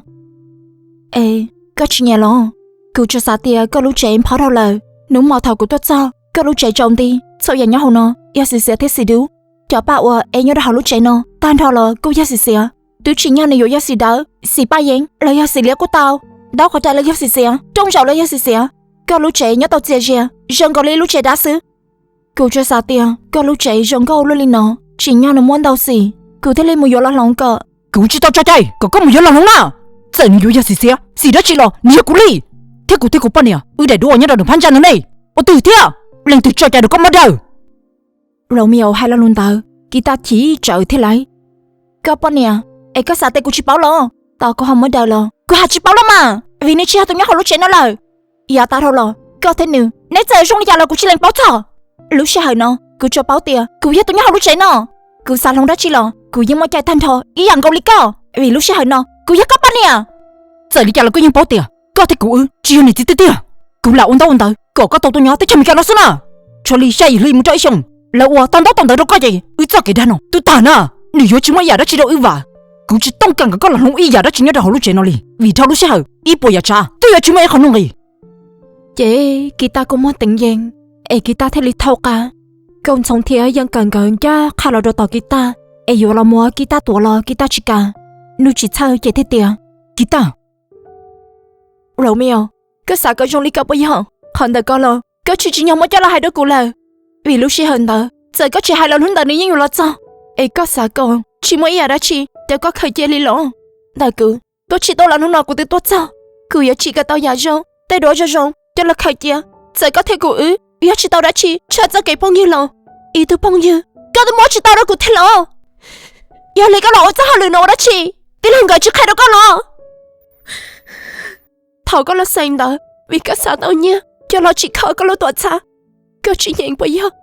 Es koj tsis nyiam los? Kuv tsuas xav tias koj lub tsev nphob dhau lawm. Hnub hmo thaum kuv tuaj txog, koj lub tsev tsaus nti, txhua yam nyob hauv no yog xim xiav thiab xim dub. Cov paj uas ev nyob rau hauv lub tsev no tag nrho los kuj yog xim xiav, twb tsim nyog nws yuav yog xim dawb, xim paj yeeb los yog xim liab kuj tau. Ntaub qhov rais los yog xim xiav, rooj zaum los yog xim xiav. Koj lub tsev nyob tau txias zias zoo nkaus li lub tsev dab xwb. Kuv tsuas xav tias koj lub tsev zoo nkauj luaj li no, tsim nyog nws muaj ntau xim, kuv thiaj li mus yuav los hloov kom. Kuv tsis tau tso cai kom koj mus yuav los hloov na. Txawm nws yuav yog xim xiav xim dab tsi los nws yog kuv li, thiab kuv thiab kuv poj niam wb daim duab uas nyob rau nram phab ntsa ntawm nej, ua twg thiab? Leej twg tso cai rau koj muab daws? Romeo hais lo lus ntawd, Kitaj chim tsawv thiab lauj. Koj poj niam, es koj xav tias kuv tsis paub los? Tos kuv ho muab daws los kuv hais tsis paub los mas, vim nws tsis yog tus nyob hauv lub tsev no lawm. Yav tas dhau los koj thiab nws, neb txawm zoo li cas los kuv tsis lees paub txog. Lub sij hawm no kuv tsuas paub tias kuv yog tus nyob hauv lub tsev no. Kuv xav hloov dab tsi los kuv yeej muaj cai tag nrho ib yam nkaus li koj, vim lub sij hawm no kuv yog koj poj niam. Txawm li cas los koj yeej paub tias koj thiab kuv wb tsis yog niam txiv tiag tiag. Kuv lam ua ntaub ua ntawv kom koj tau tuaj nyob teb chaws Amelikas no xwb na. Tshuav li xya yim hli mus rau ib xyoos, lawv ua tau ntaub tau ntawv rau koj ces wb txoj kev dag no twb tag na. Nws yuav tsis muaj ib yam dab tsi rau wb vam. Kuv tsis tooj kam kom koj los hloov ib yam dab tsi nyob rau hauv lub tsev no li, vim dhau lub sij hawm ib puas yam tsav twb yuav tsis muaj ib qho nuj nqis. Ces Kitaj kuj muaj teev yees, es Kitaj thiaj li thauj qab. Nkauj Ntxhoo thiab Yeej Kawm nkawd ncaj qha los rau tom Kitaj, es yuav los muab Kitaj tuav los Kitaj tsis kam. Nuj Tsim txhawj ces thiaj tias, Kitaj, Romeo, koj xav kom zoo li ko puas yog? Qhov ntawm ko los koj tsis tsim nyog muab coj los hais rau kuv lawm, vim lub sij hawm ntawd txawm koj tsis hais los hnub ntawd nws yeej yuav los txog. Es koj xav kom tsis muaj ib yam dab tsi rau koj khaws cia li los? Ntawm kuv, koj tsis tuaj los hnub no kuv twb tuaj txog, kuv yuav tsim kom tau yam zoo, tej duab zoo zoo coj los khaws cia. Txawm koj thiab kuv wb yog tsis tau dab tsi tshaj txoj kev phooj ywg los, ib tug phooj ywg koj twb muab tsis tau rau kuv thiab los? Yog li koj los ua txoj hauj lwm no ua dab tsi? Tij laug nkawd tsis qhia rau koj los? Thaum koj los xeem ntawd vim koj xav tau nyiaj coj los tsim kho koj lub tuam txhab, koj tsis nyeem puas yog?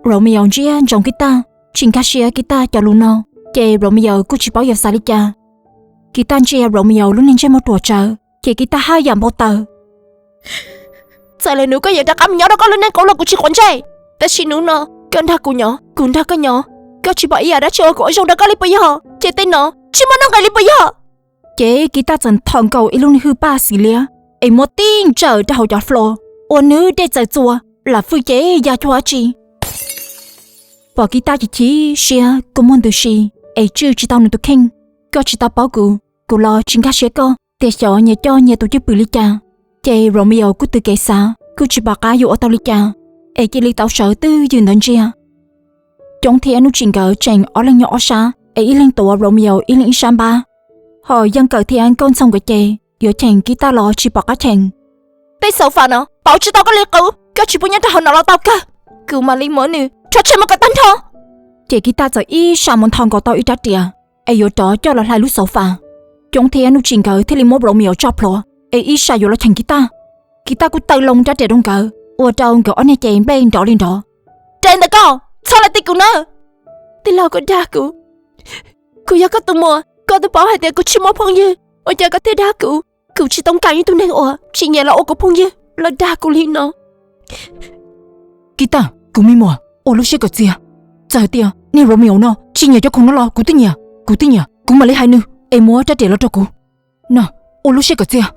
Romeo ntsia ntsoov Kitaj, tsis nkag siab Kitaj cov lus no, ces Romeo kuj tsis paub yuav xav li cas. Kitaj ntsia Romeo lub niag ntsej muag ruam tsawv, ces Kitaj haj yam npau taws. Txawm lwm hnub koj yuav rov qab mus nyob rau koj lub neej qub los kuv tsis quav ntsej, tab sis hnub no koj nrog kuv nyob, kuv nrog koj nyob, koj tsis pom ib yam dab tsi uas kuv ua zoo rau koj li puas yog? Ces tej no tsis muaj nuj nqis li puas yog? Ces Kitaj txawm nthos nkaus ib lub niag hwj paj xim liab es muab tib ntsawm rau hauv cov floor, ua nws dej txawm txua, lam fwj ces ya cuag dab tsi. Pom Kitaj chim chim siab kua muag ntws si, es tswj tsis tau nws tus kheej. Koj tsis tau paub kuv, kuv los tsis nkag siab koj tias xyov nyias coj nyias tus cwj pwm li cas. Ces Romeo kuj tws kev xav, kuj tsis pom qab yuav ua tau li cas, es cia li tau sawv twj ywm ntawd ntsia. Coob thiab Nuj Tsim nkawd tseem ob leeg nyob ob sab, es ib leeg tuav Romeo ib leeg ib sab npab. Ho Yeej Kawm thiab Nkauj Ntxhoo nkawd ces yuav cheem Kitaj los tsis pom qab cheem. Tej sofa no pauv tsis tau koj li qub, koj tsis pub nyob rau hauv no los tau kawg. Kuv mam li muab nws rho tseg mus kom tag nrho. Ces Kitaj txawm ib sab mus nthos nkaus tau ib rab riam, es yuav rov coj los hlais lub sofa. Coob thiab Nuj Tsim nkawd thiaj li muab Romeo tso plhuav, es ib sab yuav los cheem Kitaj. Kitaj kuj taw loo rab riam rau nkawd, ua rau nkawd ob niag ces nplej nrov li nrov. Rais ntawm koj, txhob los ti kuv na. Tij laug, koj dag kuv. Kuv yog koj tus muam, koj twb paub hais tias kuv tsis muaj phooj ywg, ua cas koj thiaj dag kuv? Kuv tsis toob kam ib tug neeg uas tsis nyiam los ua kuv phooj ywg los dag kuv li no. Kitab, kuv me muam, ua lub siab kom txias. Txawm hais tias niag Romeo no tsis nyiam cov khoom no los kuv twb nyiam, kuv twb nyiam, kuv mam li hais nws es muab rab riam los rau kuv. No, ua lub siab kom txias.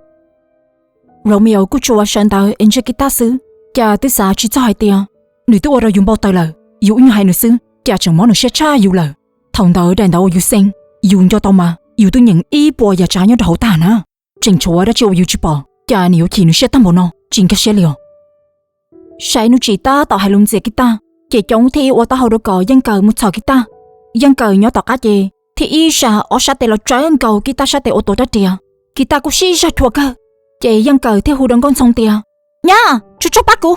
Romeo kuj tsuas sawv ntawd es ntsia Kitab xwb, cas twb xav tsis txog hais tias nws twb ua rau yus npau taws lawm. Yus ib nyuag hais nws xwb cas tseem mob nws siab tshaj yus lawm. Thaum ntawd daim ntawv uas yus xeem, yus nco tau mas yus twb nyeem ib puas yam tsav nyob rau hauv tag na. Tseem tshuav dab tsi uas yus tsis pom, cas nws yuav chim nws siab tag npaum no, tsis nkag siab li os. Saib Nuj Tsim tab tom hais lus ntxias Kitab, ces Coob thiaj ib ua taub hau rau kom Yeej Kaws mus txhom Kitab. Yeej Kaws nyob tom qab ces thiaj ib sab ob sab tes los tsawv nkaus Kitab sab tes uas tuav rab riam. Kitab kuj sib zog rhuav kawg, ces Yeej Kaws thiaj hu rau Nkauj Ntxhoo tias, Nyab, tsuag tsuag pab kuv.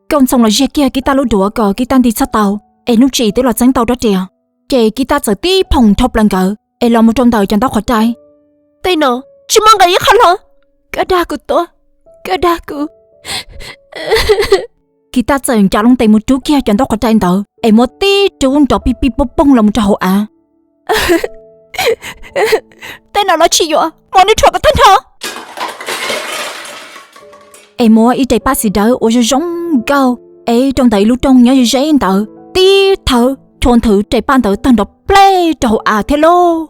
Nkauj Ntxhoo los ziag kiag Kitab lub duav kom Kitab nti txhob tau, es Nuj Tsim twb los txeeb tau rab riam. Ces Kitab txawm tib phoom dhau plaws nkawd es los mus rau ntawm cov ntaub qhov rai. Tej no tsis muaj nqis ib qho los, koj dag kuv tuaj, koj dag kuv. Kitab txawm ncav loo tes mus rub kiag cov ntaub qhov rai ntawd es muab tib rub nrov pij pij pooj pooj los mus rau hauv av. Tej no los tsis yuav, muab nws rhuav kom tag nrho. Es muab ib rais paj xim dawb uas zoo zoo nkauj ev rau ntawm ib lub rooj nyob ze ze ntawd tib thawb, chua nthwv rais paj ntawd tawg nrov pleb rau hauv av thiab lauj.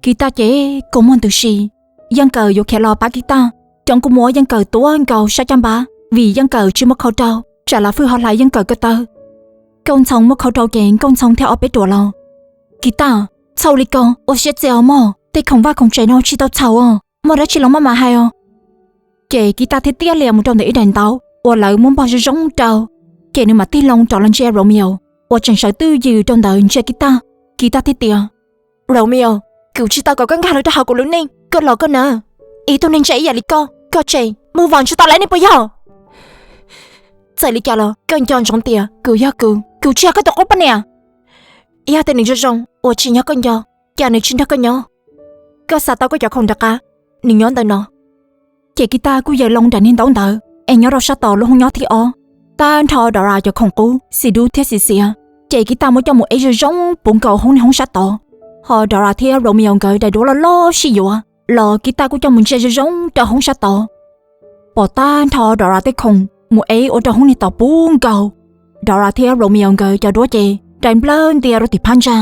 Kitab ces kua muag ntws si, Yeej Kaws yuav khiav los pab Kitab. Coob kuj muab Yeej Kaws tuav nkaus sab caj npab vim Yeej Kaws tsis muaj khau rau, tsam Lav Fwj ho hlais Yeej Kaws ko taw. Nkauj Ntxhoo muaj khau rau ces Nkauj Ntxhoo thiaj ob peb ruam los. Kitab, txhaum li ko ua siab txias os mog, tej khoom vaj khoom tsev no tsis tau txhaum os, muaj dab tsi los maj mam hais os. Ces Kitab thiaj tiaj lias mus rau ntawm ib daim ntaub uas lawv muab npog zoo zoo rau, ces nws mam tig loo rov los ntsia Romeo uas tseem sawv twj ywm rau ntawd ntsia Kitab. Kitab thiaj tias, Romeo, kuv tsis tau kom koj nkag los rau hauv kuv lub neej, koj los koj na. Ib tug neeg ntse ib yam li koj, koj tseem mus vam ntshe tau lawv ne puas yog? Txawm li cas los koj nco ntsoov tias kuv yog kuv, kuv tsis yog koj tus qub poj niam. Yog tias nws zoo zoo uas tsis nyob koj nco, cas nws tsis nrog koj nyob? Koj xa tau koj cov khoom nram qab, nws nyob ntawm no. Ces Kitab kuj yaws loo nram niag ntaub ntawd es nyob rau sab tod lub hoob nyob thib ob. Tag nrho Dora cov khoom qub, xim dub thiab xim xiav, ces Kitab muab coj mus ev zoo zoo puv nkaus hauv niag hoob sab tod. Ho Dora thiab Romeo nkawd daim duab loj loj sib yuav los Kitab kuj coj mus ntsia zoo zoo rau hoob sab tod. Pom tag nrho Dora tej khoom mus ev ua rau hoob niag tod puv nkaus. Dora thiab Romeo nkawd cov duab ces rais nplawg ntias rau tim phab ntsa.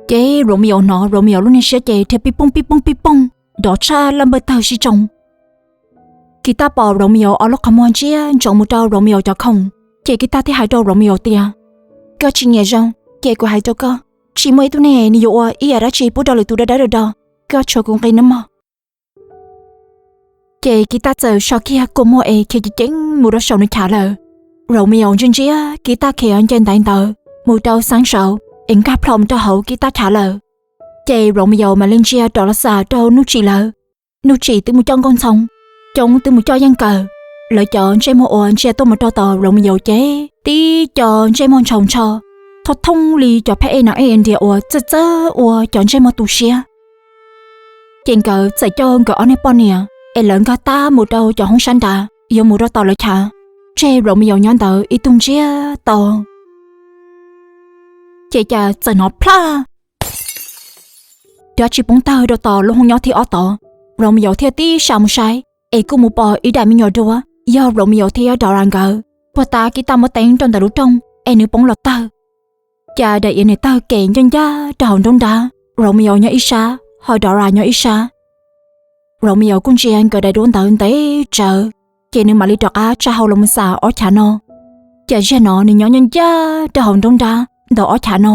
Ces Romeo hnov Romeo lub niag siab ces dhia pij pooj pij pooj pij pooj, nrov tshaj laj npawg tawg sib tsoo. Kitab pom Romeo ob lub qhov muag ntsia ntsoov mus rau Romeo cov khoom, ces Kitab thiaj hais rau Romeo tias, Koj tsis nyiam zoo, ces kuv hais rau koj, tsis muaj ib tug neeg nws yuav ua ib yam dab tsi pub rau lwm tus dawb dawb do do, koj tshuav kuv nqi nawb mog. Ces Kitab txawm so kiag kua muag es khiav ceev ceev mus rau saum nws chav lawm. Romeo ntsia ntsia Kitab khiav nce ntaiv ntawd mus rau xeeb saud es nkag plho mus rau hauv Kitab chav lawm. Ces Romeo mam li ntsia rov los xam rau Nuj Tsim lawv. Nuj Tsim twb mus coj Nkauj Ntxhoo, Coob twb mus coj Yeej Kaws. Lawv cov ntsej muag uas ntsia tuaj mus rau tom Romeo ces tib co ntsej muag ntshaus ntsho, thooj thooj li cov phab ej nas ej India uas txawj txawj ua cov ntsej muag tu siab. Ces nkawd txawm coj nkawd ob niag poj niam es lawv nkag tab mus rau cov hoob sab nrad yuav mus rau tom lawv chav, tseg Romeo nyob ntawd ib tug ntsiag to. Ces cas txawm hnov plhaj, dab tsi poob tawg rau tom lub hoob nyob thib ob tod. Romeo thiaj tib sas mus saib es kuj mus pom ib daim me nyuam duab yog Romeo thiab Dora nkawd puag ta Kitab muab teeb rau ntawm lub rooj es nws poob los tawg. Cas daim iav niam tawg kem ncaj ncaj rau hauv nruab nrab, Romeo nyob ib sab ho Dora nyob ib sab. Romeo kuj ntsia nkawd daim duab ntawd ntev tsawv, ces nws mam li rov qab tsa hau los mus xam ob chav no. Cas zaum no nws nyob ncaj ncaj rau hauv nruab nrab ntawm ob chav no.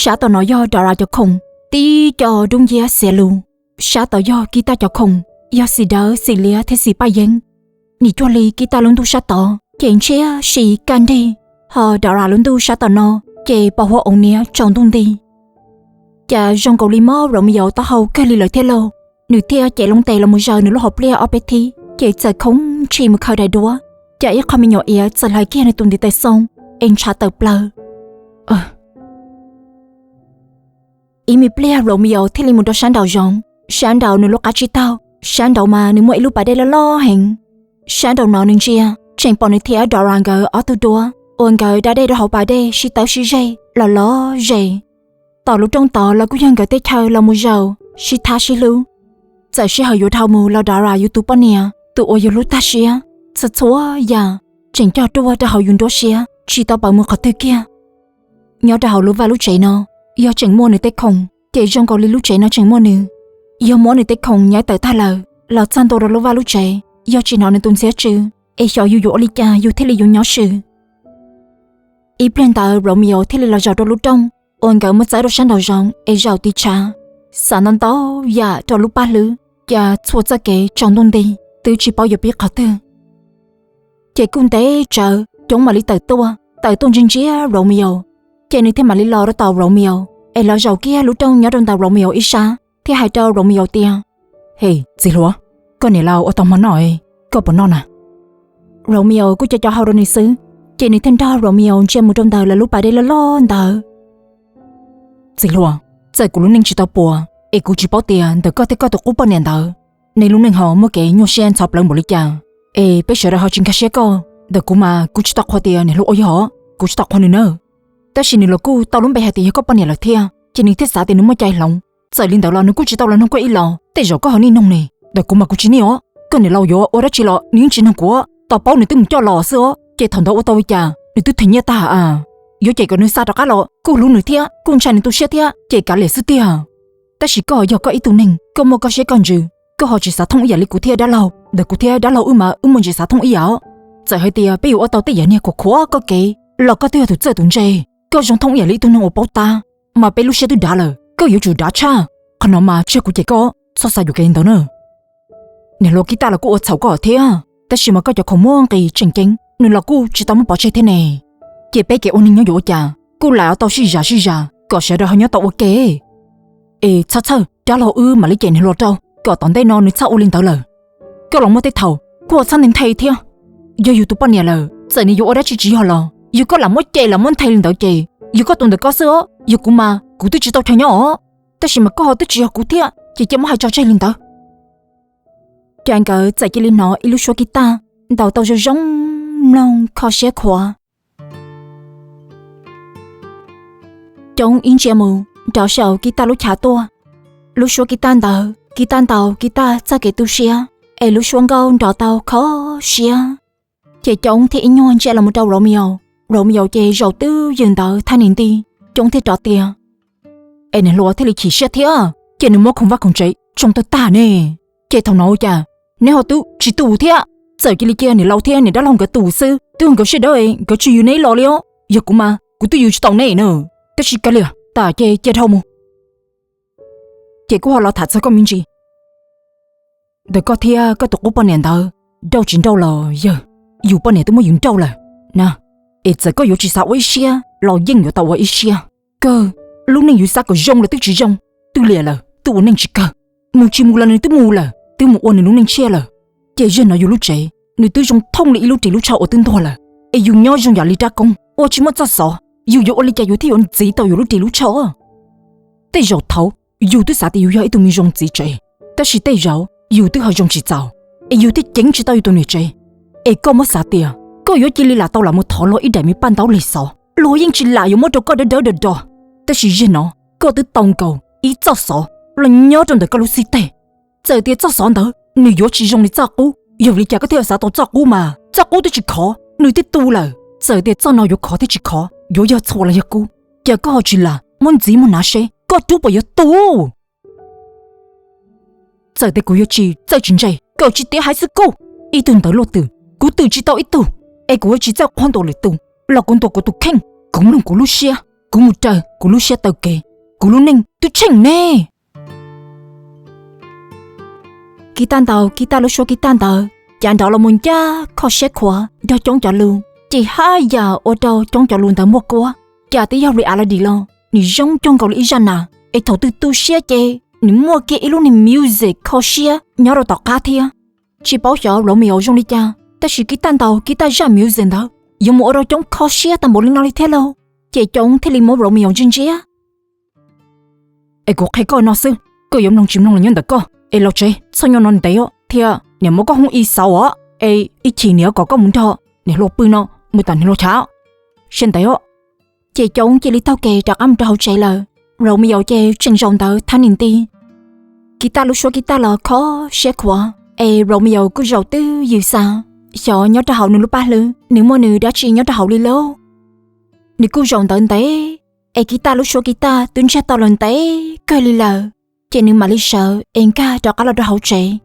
Sab tom no yog Dora cov khoom, tib co dub nciab xiav lus. Sab tod yog Kitab cov khoom, yog xim dawb xim liab thiab xim paj yeeb. Nim cuag li Kitab lub ntuj sab tod ces ntshiab si kaj nrig, ho Dora lub ntuj sab tom no ces pos huab oos niab tsaus ntuj nti. Cas zoo nkaus li mob Romeo taub hau kawg li lawm thiab lauj. Nws thiaj cev loo tes los mus zaws nws lub hauv pliaj ob peb thib ces txawm khoov ntshis mus khaws daim duab. Cas ib qho me nyuam iav txawm hlais kiag nws tus ntiv tes xoo es ntshav tawm plaws. Ib me pliag Romeo thiaj li mus rau sab nraum zoov, sab nraum nws lub qab tsib taug, sab nraud mas nws muaj ib lub pas dej loj loj heev. Sab nraum no nws ntsia tseem pom nws thiab Dora nkawd ob tug duab uas nkawd da dej rau hauv pas dej sib tawb sib zeg los lov zes. Tom lub rooj tod los kuj yog nkawd tej chaw los mus zaum sib thab sib hlub. Txawm sij hawm yuav dhau mus los Dora yus tus poj niam tus uas yus hlub tag siab txhua txhua yam tseem cog ruaj rau hauv yus nruab siab tsis tau pawv mus qhov twg kiag. Nyob rau hauv lub vaj lub tsev no, yog tseem muaj nws tej khoom ces zoo nkaus li lub tsev no tseem muaj nws. Yog muab nws tej khoom nyaib tawm tag lawm los txog ntua rau lub vaj lub tsev, yog tsis hnov nws tus ntxhiab tsw, es xyov yus yuav ua li cas yus thiaj li yuav nyob swm. Ib pliag ntawd Romeo thiaj li los zaum rau lub rooj uas nkawd muab txawb rau sab nraum zoov es zaum tiv tshav, xav ntau ntau yam rau lub paj hlwb, cas txhua txoj kev tsaus ntuj nti, twb tsis paub yuav pib qhov twg. Ces kuj ntev tsawv Coob mam li tawm tuaj, tawm tuaj ntsia ntsia Romeo, ces nws thiaj mam li los rau tom Romeo, es los zaum kiag lub rooj nyob rau ntawm Romeo ib sab thiab hais rau Romeo tias, He, txiv hluas, koj niam laus ua tau hmo noj, koj puas noj na? Romeo kuj co co hau rau nws xwb, ces nws thiaj nrog Romeo ntsia mus rau ntawm lawv lub pas dej loj loj ntawd. Txiv hluas, txawm kuv lub neej tsis tau puas es kuv tsis paub tias ntawm koj thiab koj tus qub poj niam ntawd, nej lub neej ho muaj kev nyuaj siab ntxhov plawv npaum li cas, es peb sawv daws ho tsis nkag siab koj, ntawm kuv mas kuv tsis tau qhuas tias niam hluas ua yog os, kuv tsis tau qhuas nws nawb. Tab sis nws los kuj tau lub npe hais tias yog koj poj niam lawm thiab, ces nws thiaj xav tias nws muaj cai hloov. Txawm li ntawd los nws kuj tsis tau los nug koj ib los, tej zaum koj ho niaj nug ne. Ntawm kuv mas kuv tsis niaj os, koj niam laus yuav ua dab tsi los nws yeej tsis nug kuv, tau paub nws twb mus coj los xwb os, ces thaum ntawd ua tau li cas nws twb them nyiaj tag a. Yuav cem kom nws xa rov qab los kuj hlub nws thiab kuj ntshai nws tu siab thiab ces kav liam xwb tiag. Tab sis koj yog koj ib tug neeg, koj muaj koj siab koj ntsws, koj ho tsis xav thooj ib yam li kuv thiab dab laug. Ntawm kuv thiab dab laug wb mas wb muaj ntsis xav thooj ib yam os. Txawm hais tias peb yuav ua tau tej yam niag khuam khuam koj kev los koj twb yog tus txawj tus ntse, koj zoo thooj ib yam li ib tug neeg uas paub tab, mas peb lub siab twb dav lawm koj yuav tsum dav tshaj. Qhov no mas tsis yog kuv cem koj, txhob xav yuam kev li ntawd na. Niam hluas Kib Taj los kuj ua txhaum koj thiab, tab sis mas koj cov khoom muaj nqis tseem ceeb nws los kuj tsis tau muab pov tseg thiab ne. Ces peb kev ua neeg nyob yuav ua cas kuj lam tau sib zam sib zam kom sawv daws ho nyob tau ua ke. Es txhob txhawj, dab laug wb mam li cem niam hluas rau kom tom ntej no nws txhob ua li ntawd lawm. Koj los muaj tej thaum kuj ho txhob nthe nthe thiab. Yog yus tus poj niam lawm, txawm nws yuav ua dab tsi tsis yog los yog koj lam muab cem lam muab nthe li ntawd ces yog koj tus ntawm koj xwb os, yog kuv mas kuv twb tsis tau chaw nyob os. Tab sis mas koj ho twb tsis yog kuv thiab ces cia muab hais tso tseg li ntawd. Cas nkawd txawm cia li hnov ib lub suab Kib Taj ntaus tau zoo zoo mloog kho siab khuav. Coob ib ntsia mus nrov saum Kib Taj lub chav tuaj. Lub suab Kib Taj ntawd, Kib Taj ntaus Kib Taj txoj kev tu siab, es lub suab nkauj nrov tau kho siab. Ces Coob thiaj ib nyuag ntsia los mus rau Romeo. Romeo ces zaum twj ywm ntawd thaj niam nti. Coob thiaj rov tias, Es niam hluas thiaj li chim siab thiab, ces nws muab khoom vaj khoom tsev tsoo tawg tag ne. Ces thaum no ua cas neb ho twb tsis tus thiab? Txawm cia li cia niam laus thiab niam dab laug nkawd tus xwb, twb ua nkawd siab dawb, nkawd tsis yws neb los li os. Yog kuv mas kuv twb yws tsis tau neb na. Tab sis kav liam, tas ces cia dhau mus. Ces kuv ho los tham txog koj me ntsis. Ntawm koj thiab koj tus qub poj niam ntawd, nrauj tsis nrauj los yawg, yus poj niam twb muab yus nrauj lawm na. Es txawm koj yuav tsis xav ua ib siab los yeej yuav tau ua ib siab. Kawg, lub neej yus xav kom zoo los twb tsis zoo, twb liam lawm twb ua neej tsis kawg, mus tsis mus los nws twb mus lawm, twb mus ua nws lub neej tshiab lawm. Ces zaum no yus lub tsev nws twb zoo thooj li ib lub ris lub tshoj uas twb ntuag lawm. Es yus nyob zoo yam li rab koob uas tsis muaj txoj xov, yus yuav ua li cas yus thiaj yuav ntxiv tau yus lub ris lub tshoj? Tej zaum thaud yus twb xav tias yus yog ib tug me zoo txiv tsev, tab sis tej zaum yus twb ho zoo tsis txaus, es yus thiaj ceev tsis tau yus tus niam tsev. Es koj muab xav tias koj yuav cia li lam tau lam mus thov luag ib daim me paj ntaub lig xov, luag yeej tsis lam yuav muab rau koj dawb dawb do do. Tab sis zaum no koj twb tau nkaus ib txoj xov los nyob rau ntawm koj lub xib teg. Txawm tias txoj xov ntawd nws yuav tsis zoo li txoj qub, yog vim li cas koj thiaj xav tau txoj qub mas? Txoj qub twb tsis khov, nws twb tu lawm. Txawm tias txoj no yuav khov thiab tsis khov, yuav yog txhua los yog kub, cas koj ho tsis lam muab ntxiv muab hnav seb koj rub puas yuav tu? Txawm tias kuv yuav tsis txawj tsis ntse, kawm tsis tiav haiv xwb kuj, ib tug ntawv luaj twm kuv twm tsis tau ib tug, es kuv yuav tsis txawj qhuab ntuas lwm tus los kuv ntuas kuv tus kheej. Kuv mloog kuv lub siab, kuv mus raws kuv lub siab taw kev, kuv lub neej twb tsheej ne. Kib Taj ntaus Kib Taj lub suab Kib Taj ntawd, cav nrov los mus ncaj kho siab khuav nrog Coob cov lus, ces haj yam ua rau Coob cov lus ntawd muaj kuab. Cas twb yog reality los nws zoo cuag nkaus li ib zaj nas, es thaum twg tu siab ces nws muaj kiag ib lub niag music kho siab nyob rau tom qab thiab. Tsis paub xyov Romeo zoo li cas, tab sis Kib Taj ntaus Kib Taj zaj music ntawd yuav mus ua rau Coob kho siab tag npaum li no li thiab lauj. Ces Coob thiaj li muab Romeo ntsia ntsia. Es kuv qhia koj no xwb, koj yuav mloog tsis mloog los nyob ntawm koj. Es los tsev, txhob nyob no ntev os, thiab niam muab koj hoob i xauv os. Es ib chim niam kom koj mus nrog niam hluas pw no, mus tom niam hluas chav, sawv ntev os. Ces Coob cia li taug kev rov qab mus rau hauv tsev lawm. Romeo ces tseem zaum ntawd thab niam nti. Kib Taj lub suab Kib Taj los kho siab khuav, es Romeo kuj zaum twj ywm xav, xyov nyob rau hauv nws lub paj hlwb nws muaj nws dab tsi nyob rau hauv li lauj. Nws kuj zaum ntawd ntev, es kiv taj lub suab kiv taj twb ntsiag to los ntev kawg li lawm, ces nws mam li sawv es nkag rov qab los rau hauv tsev.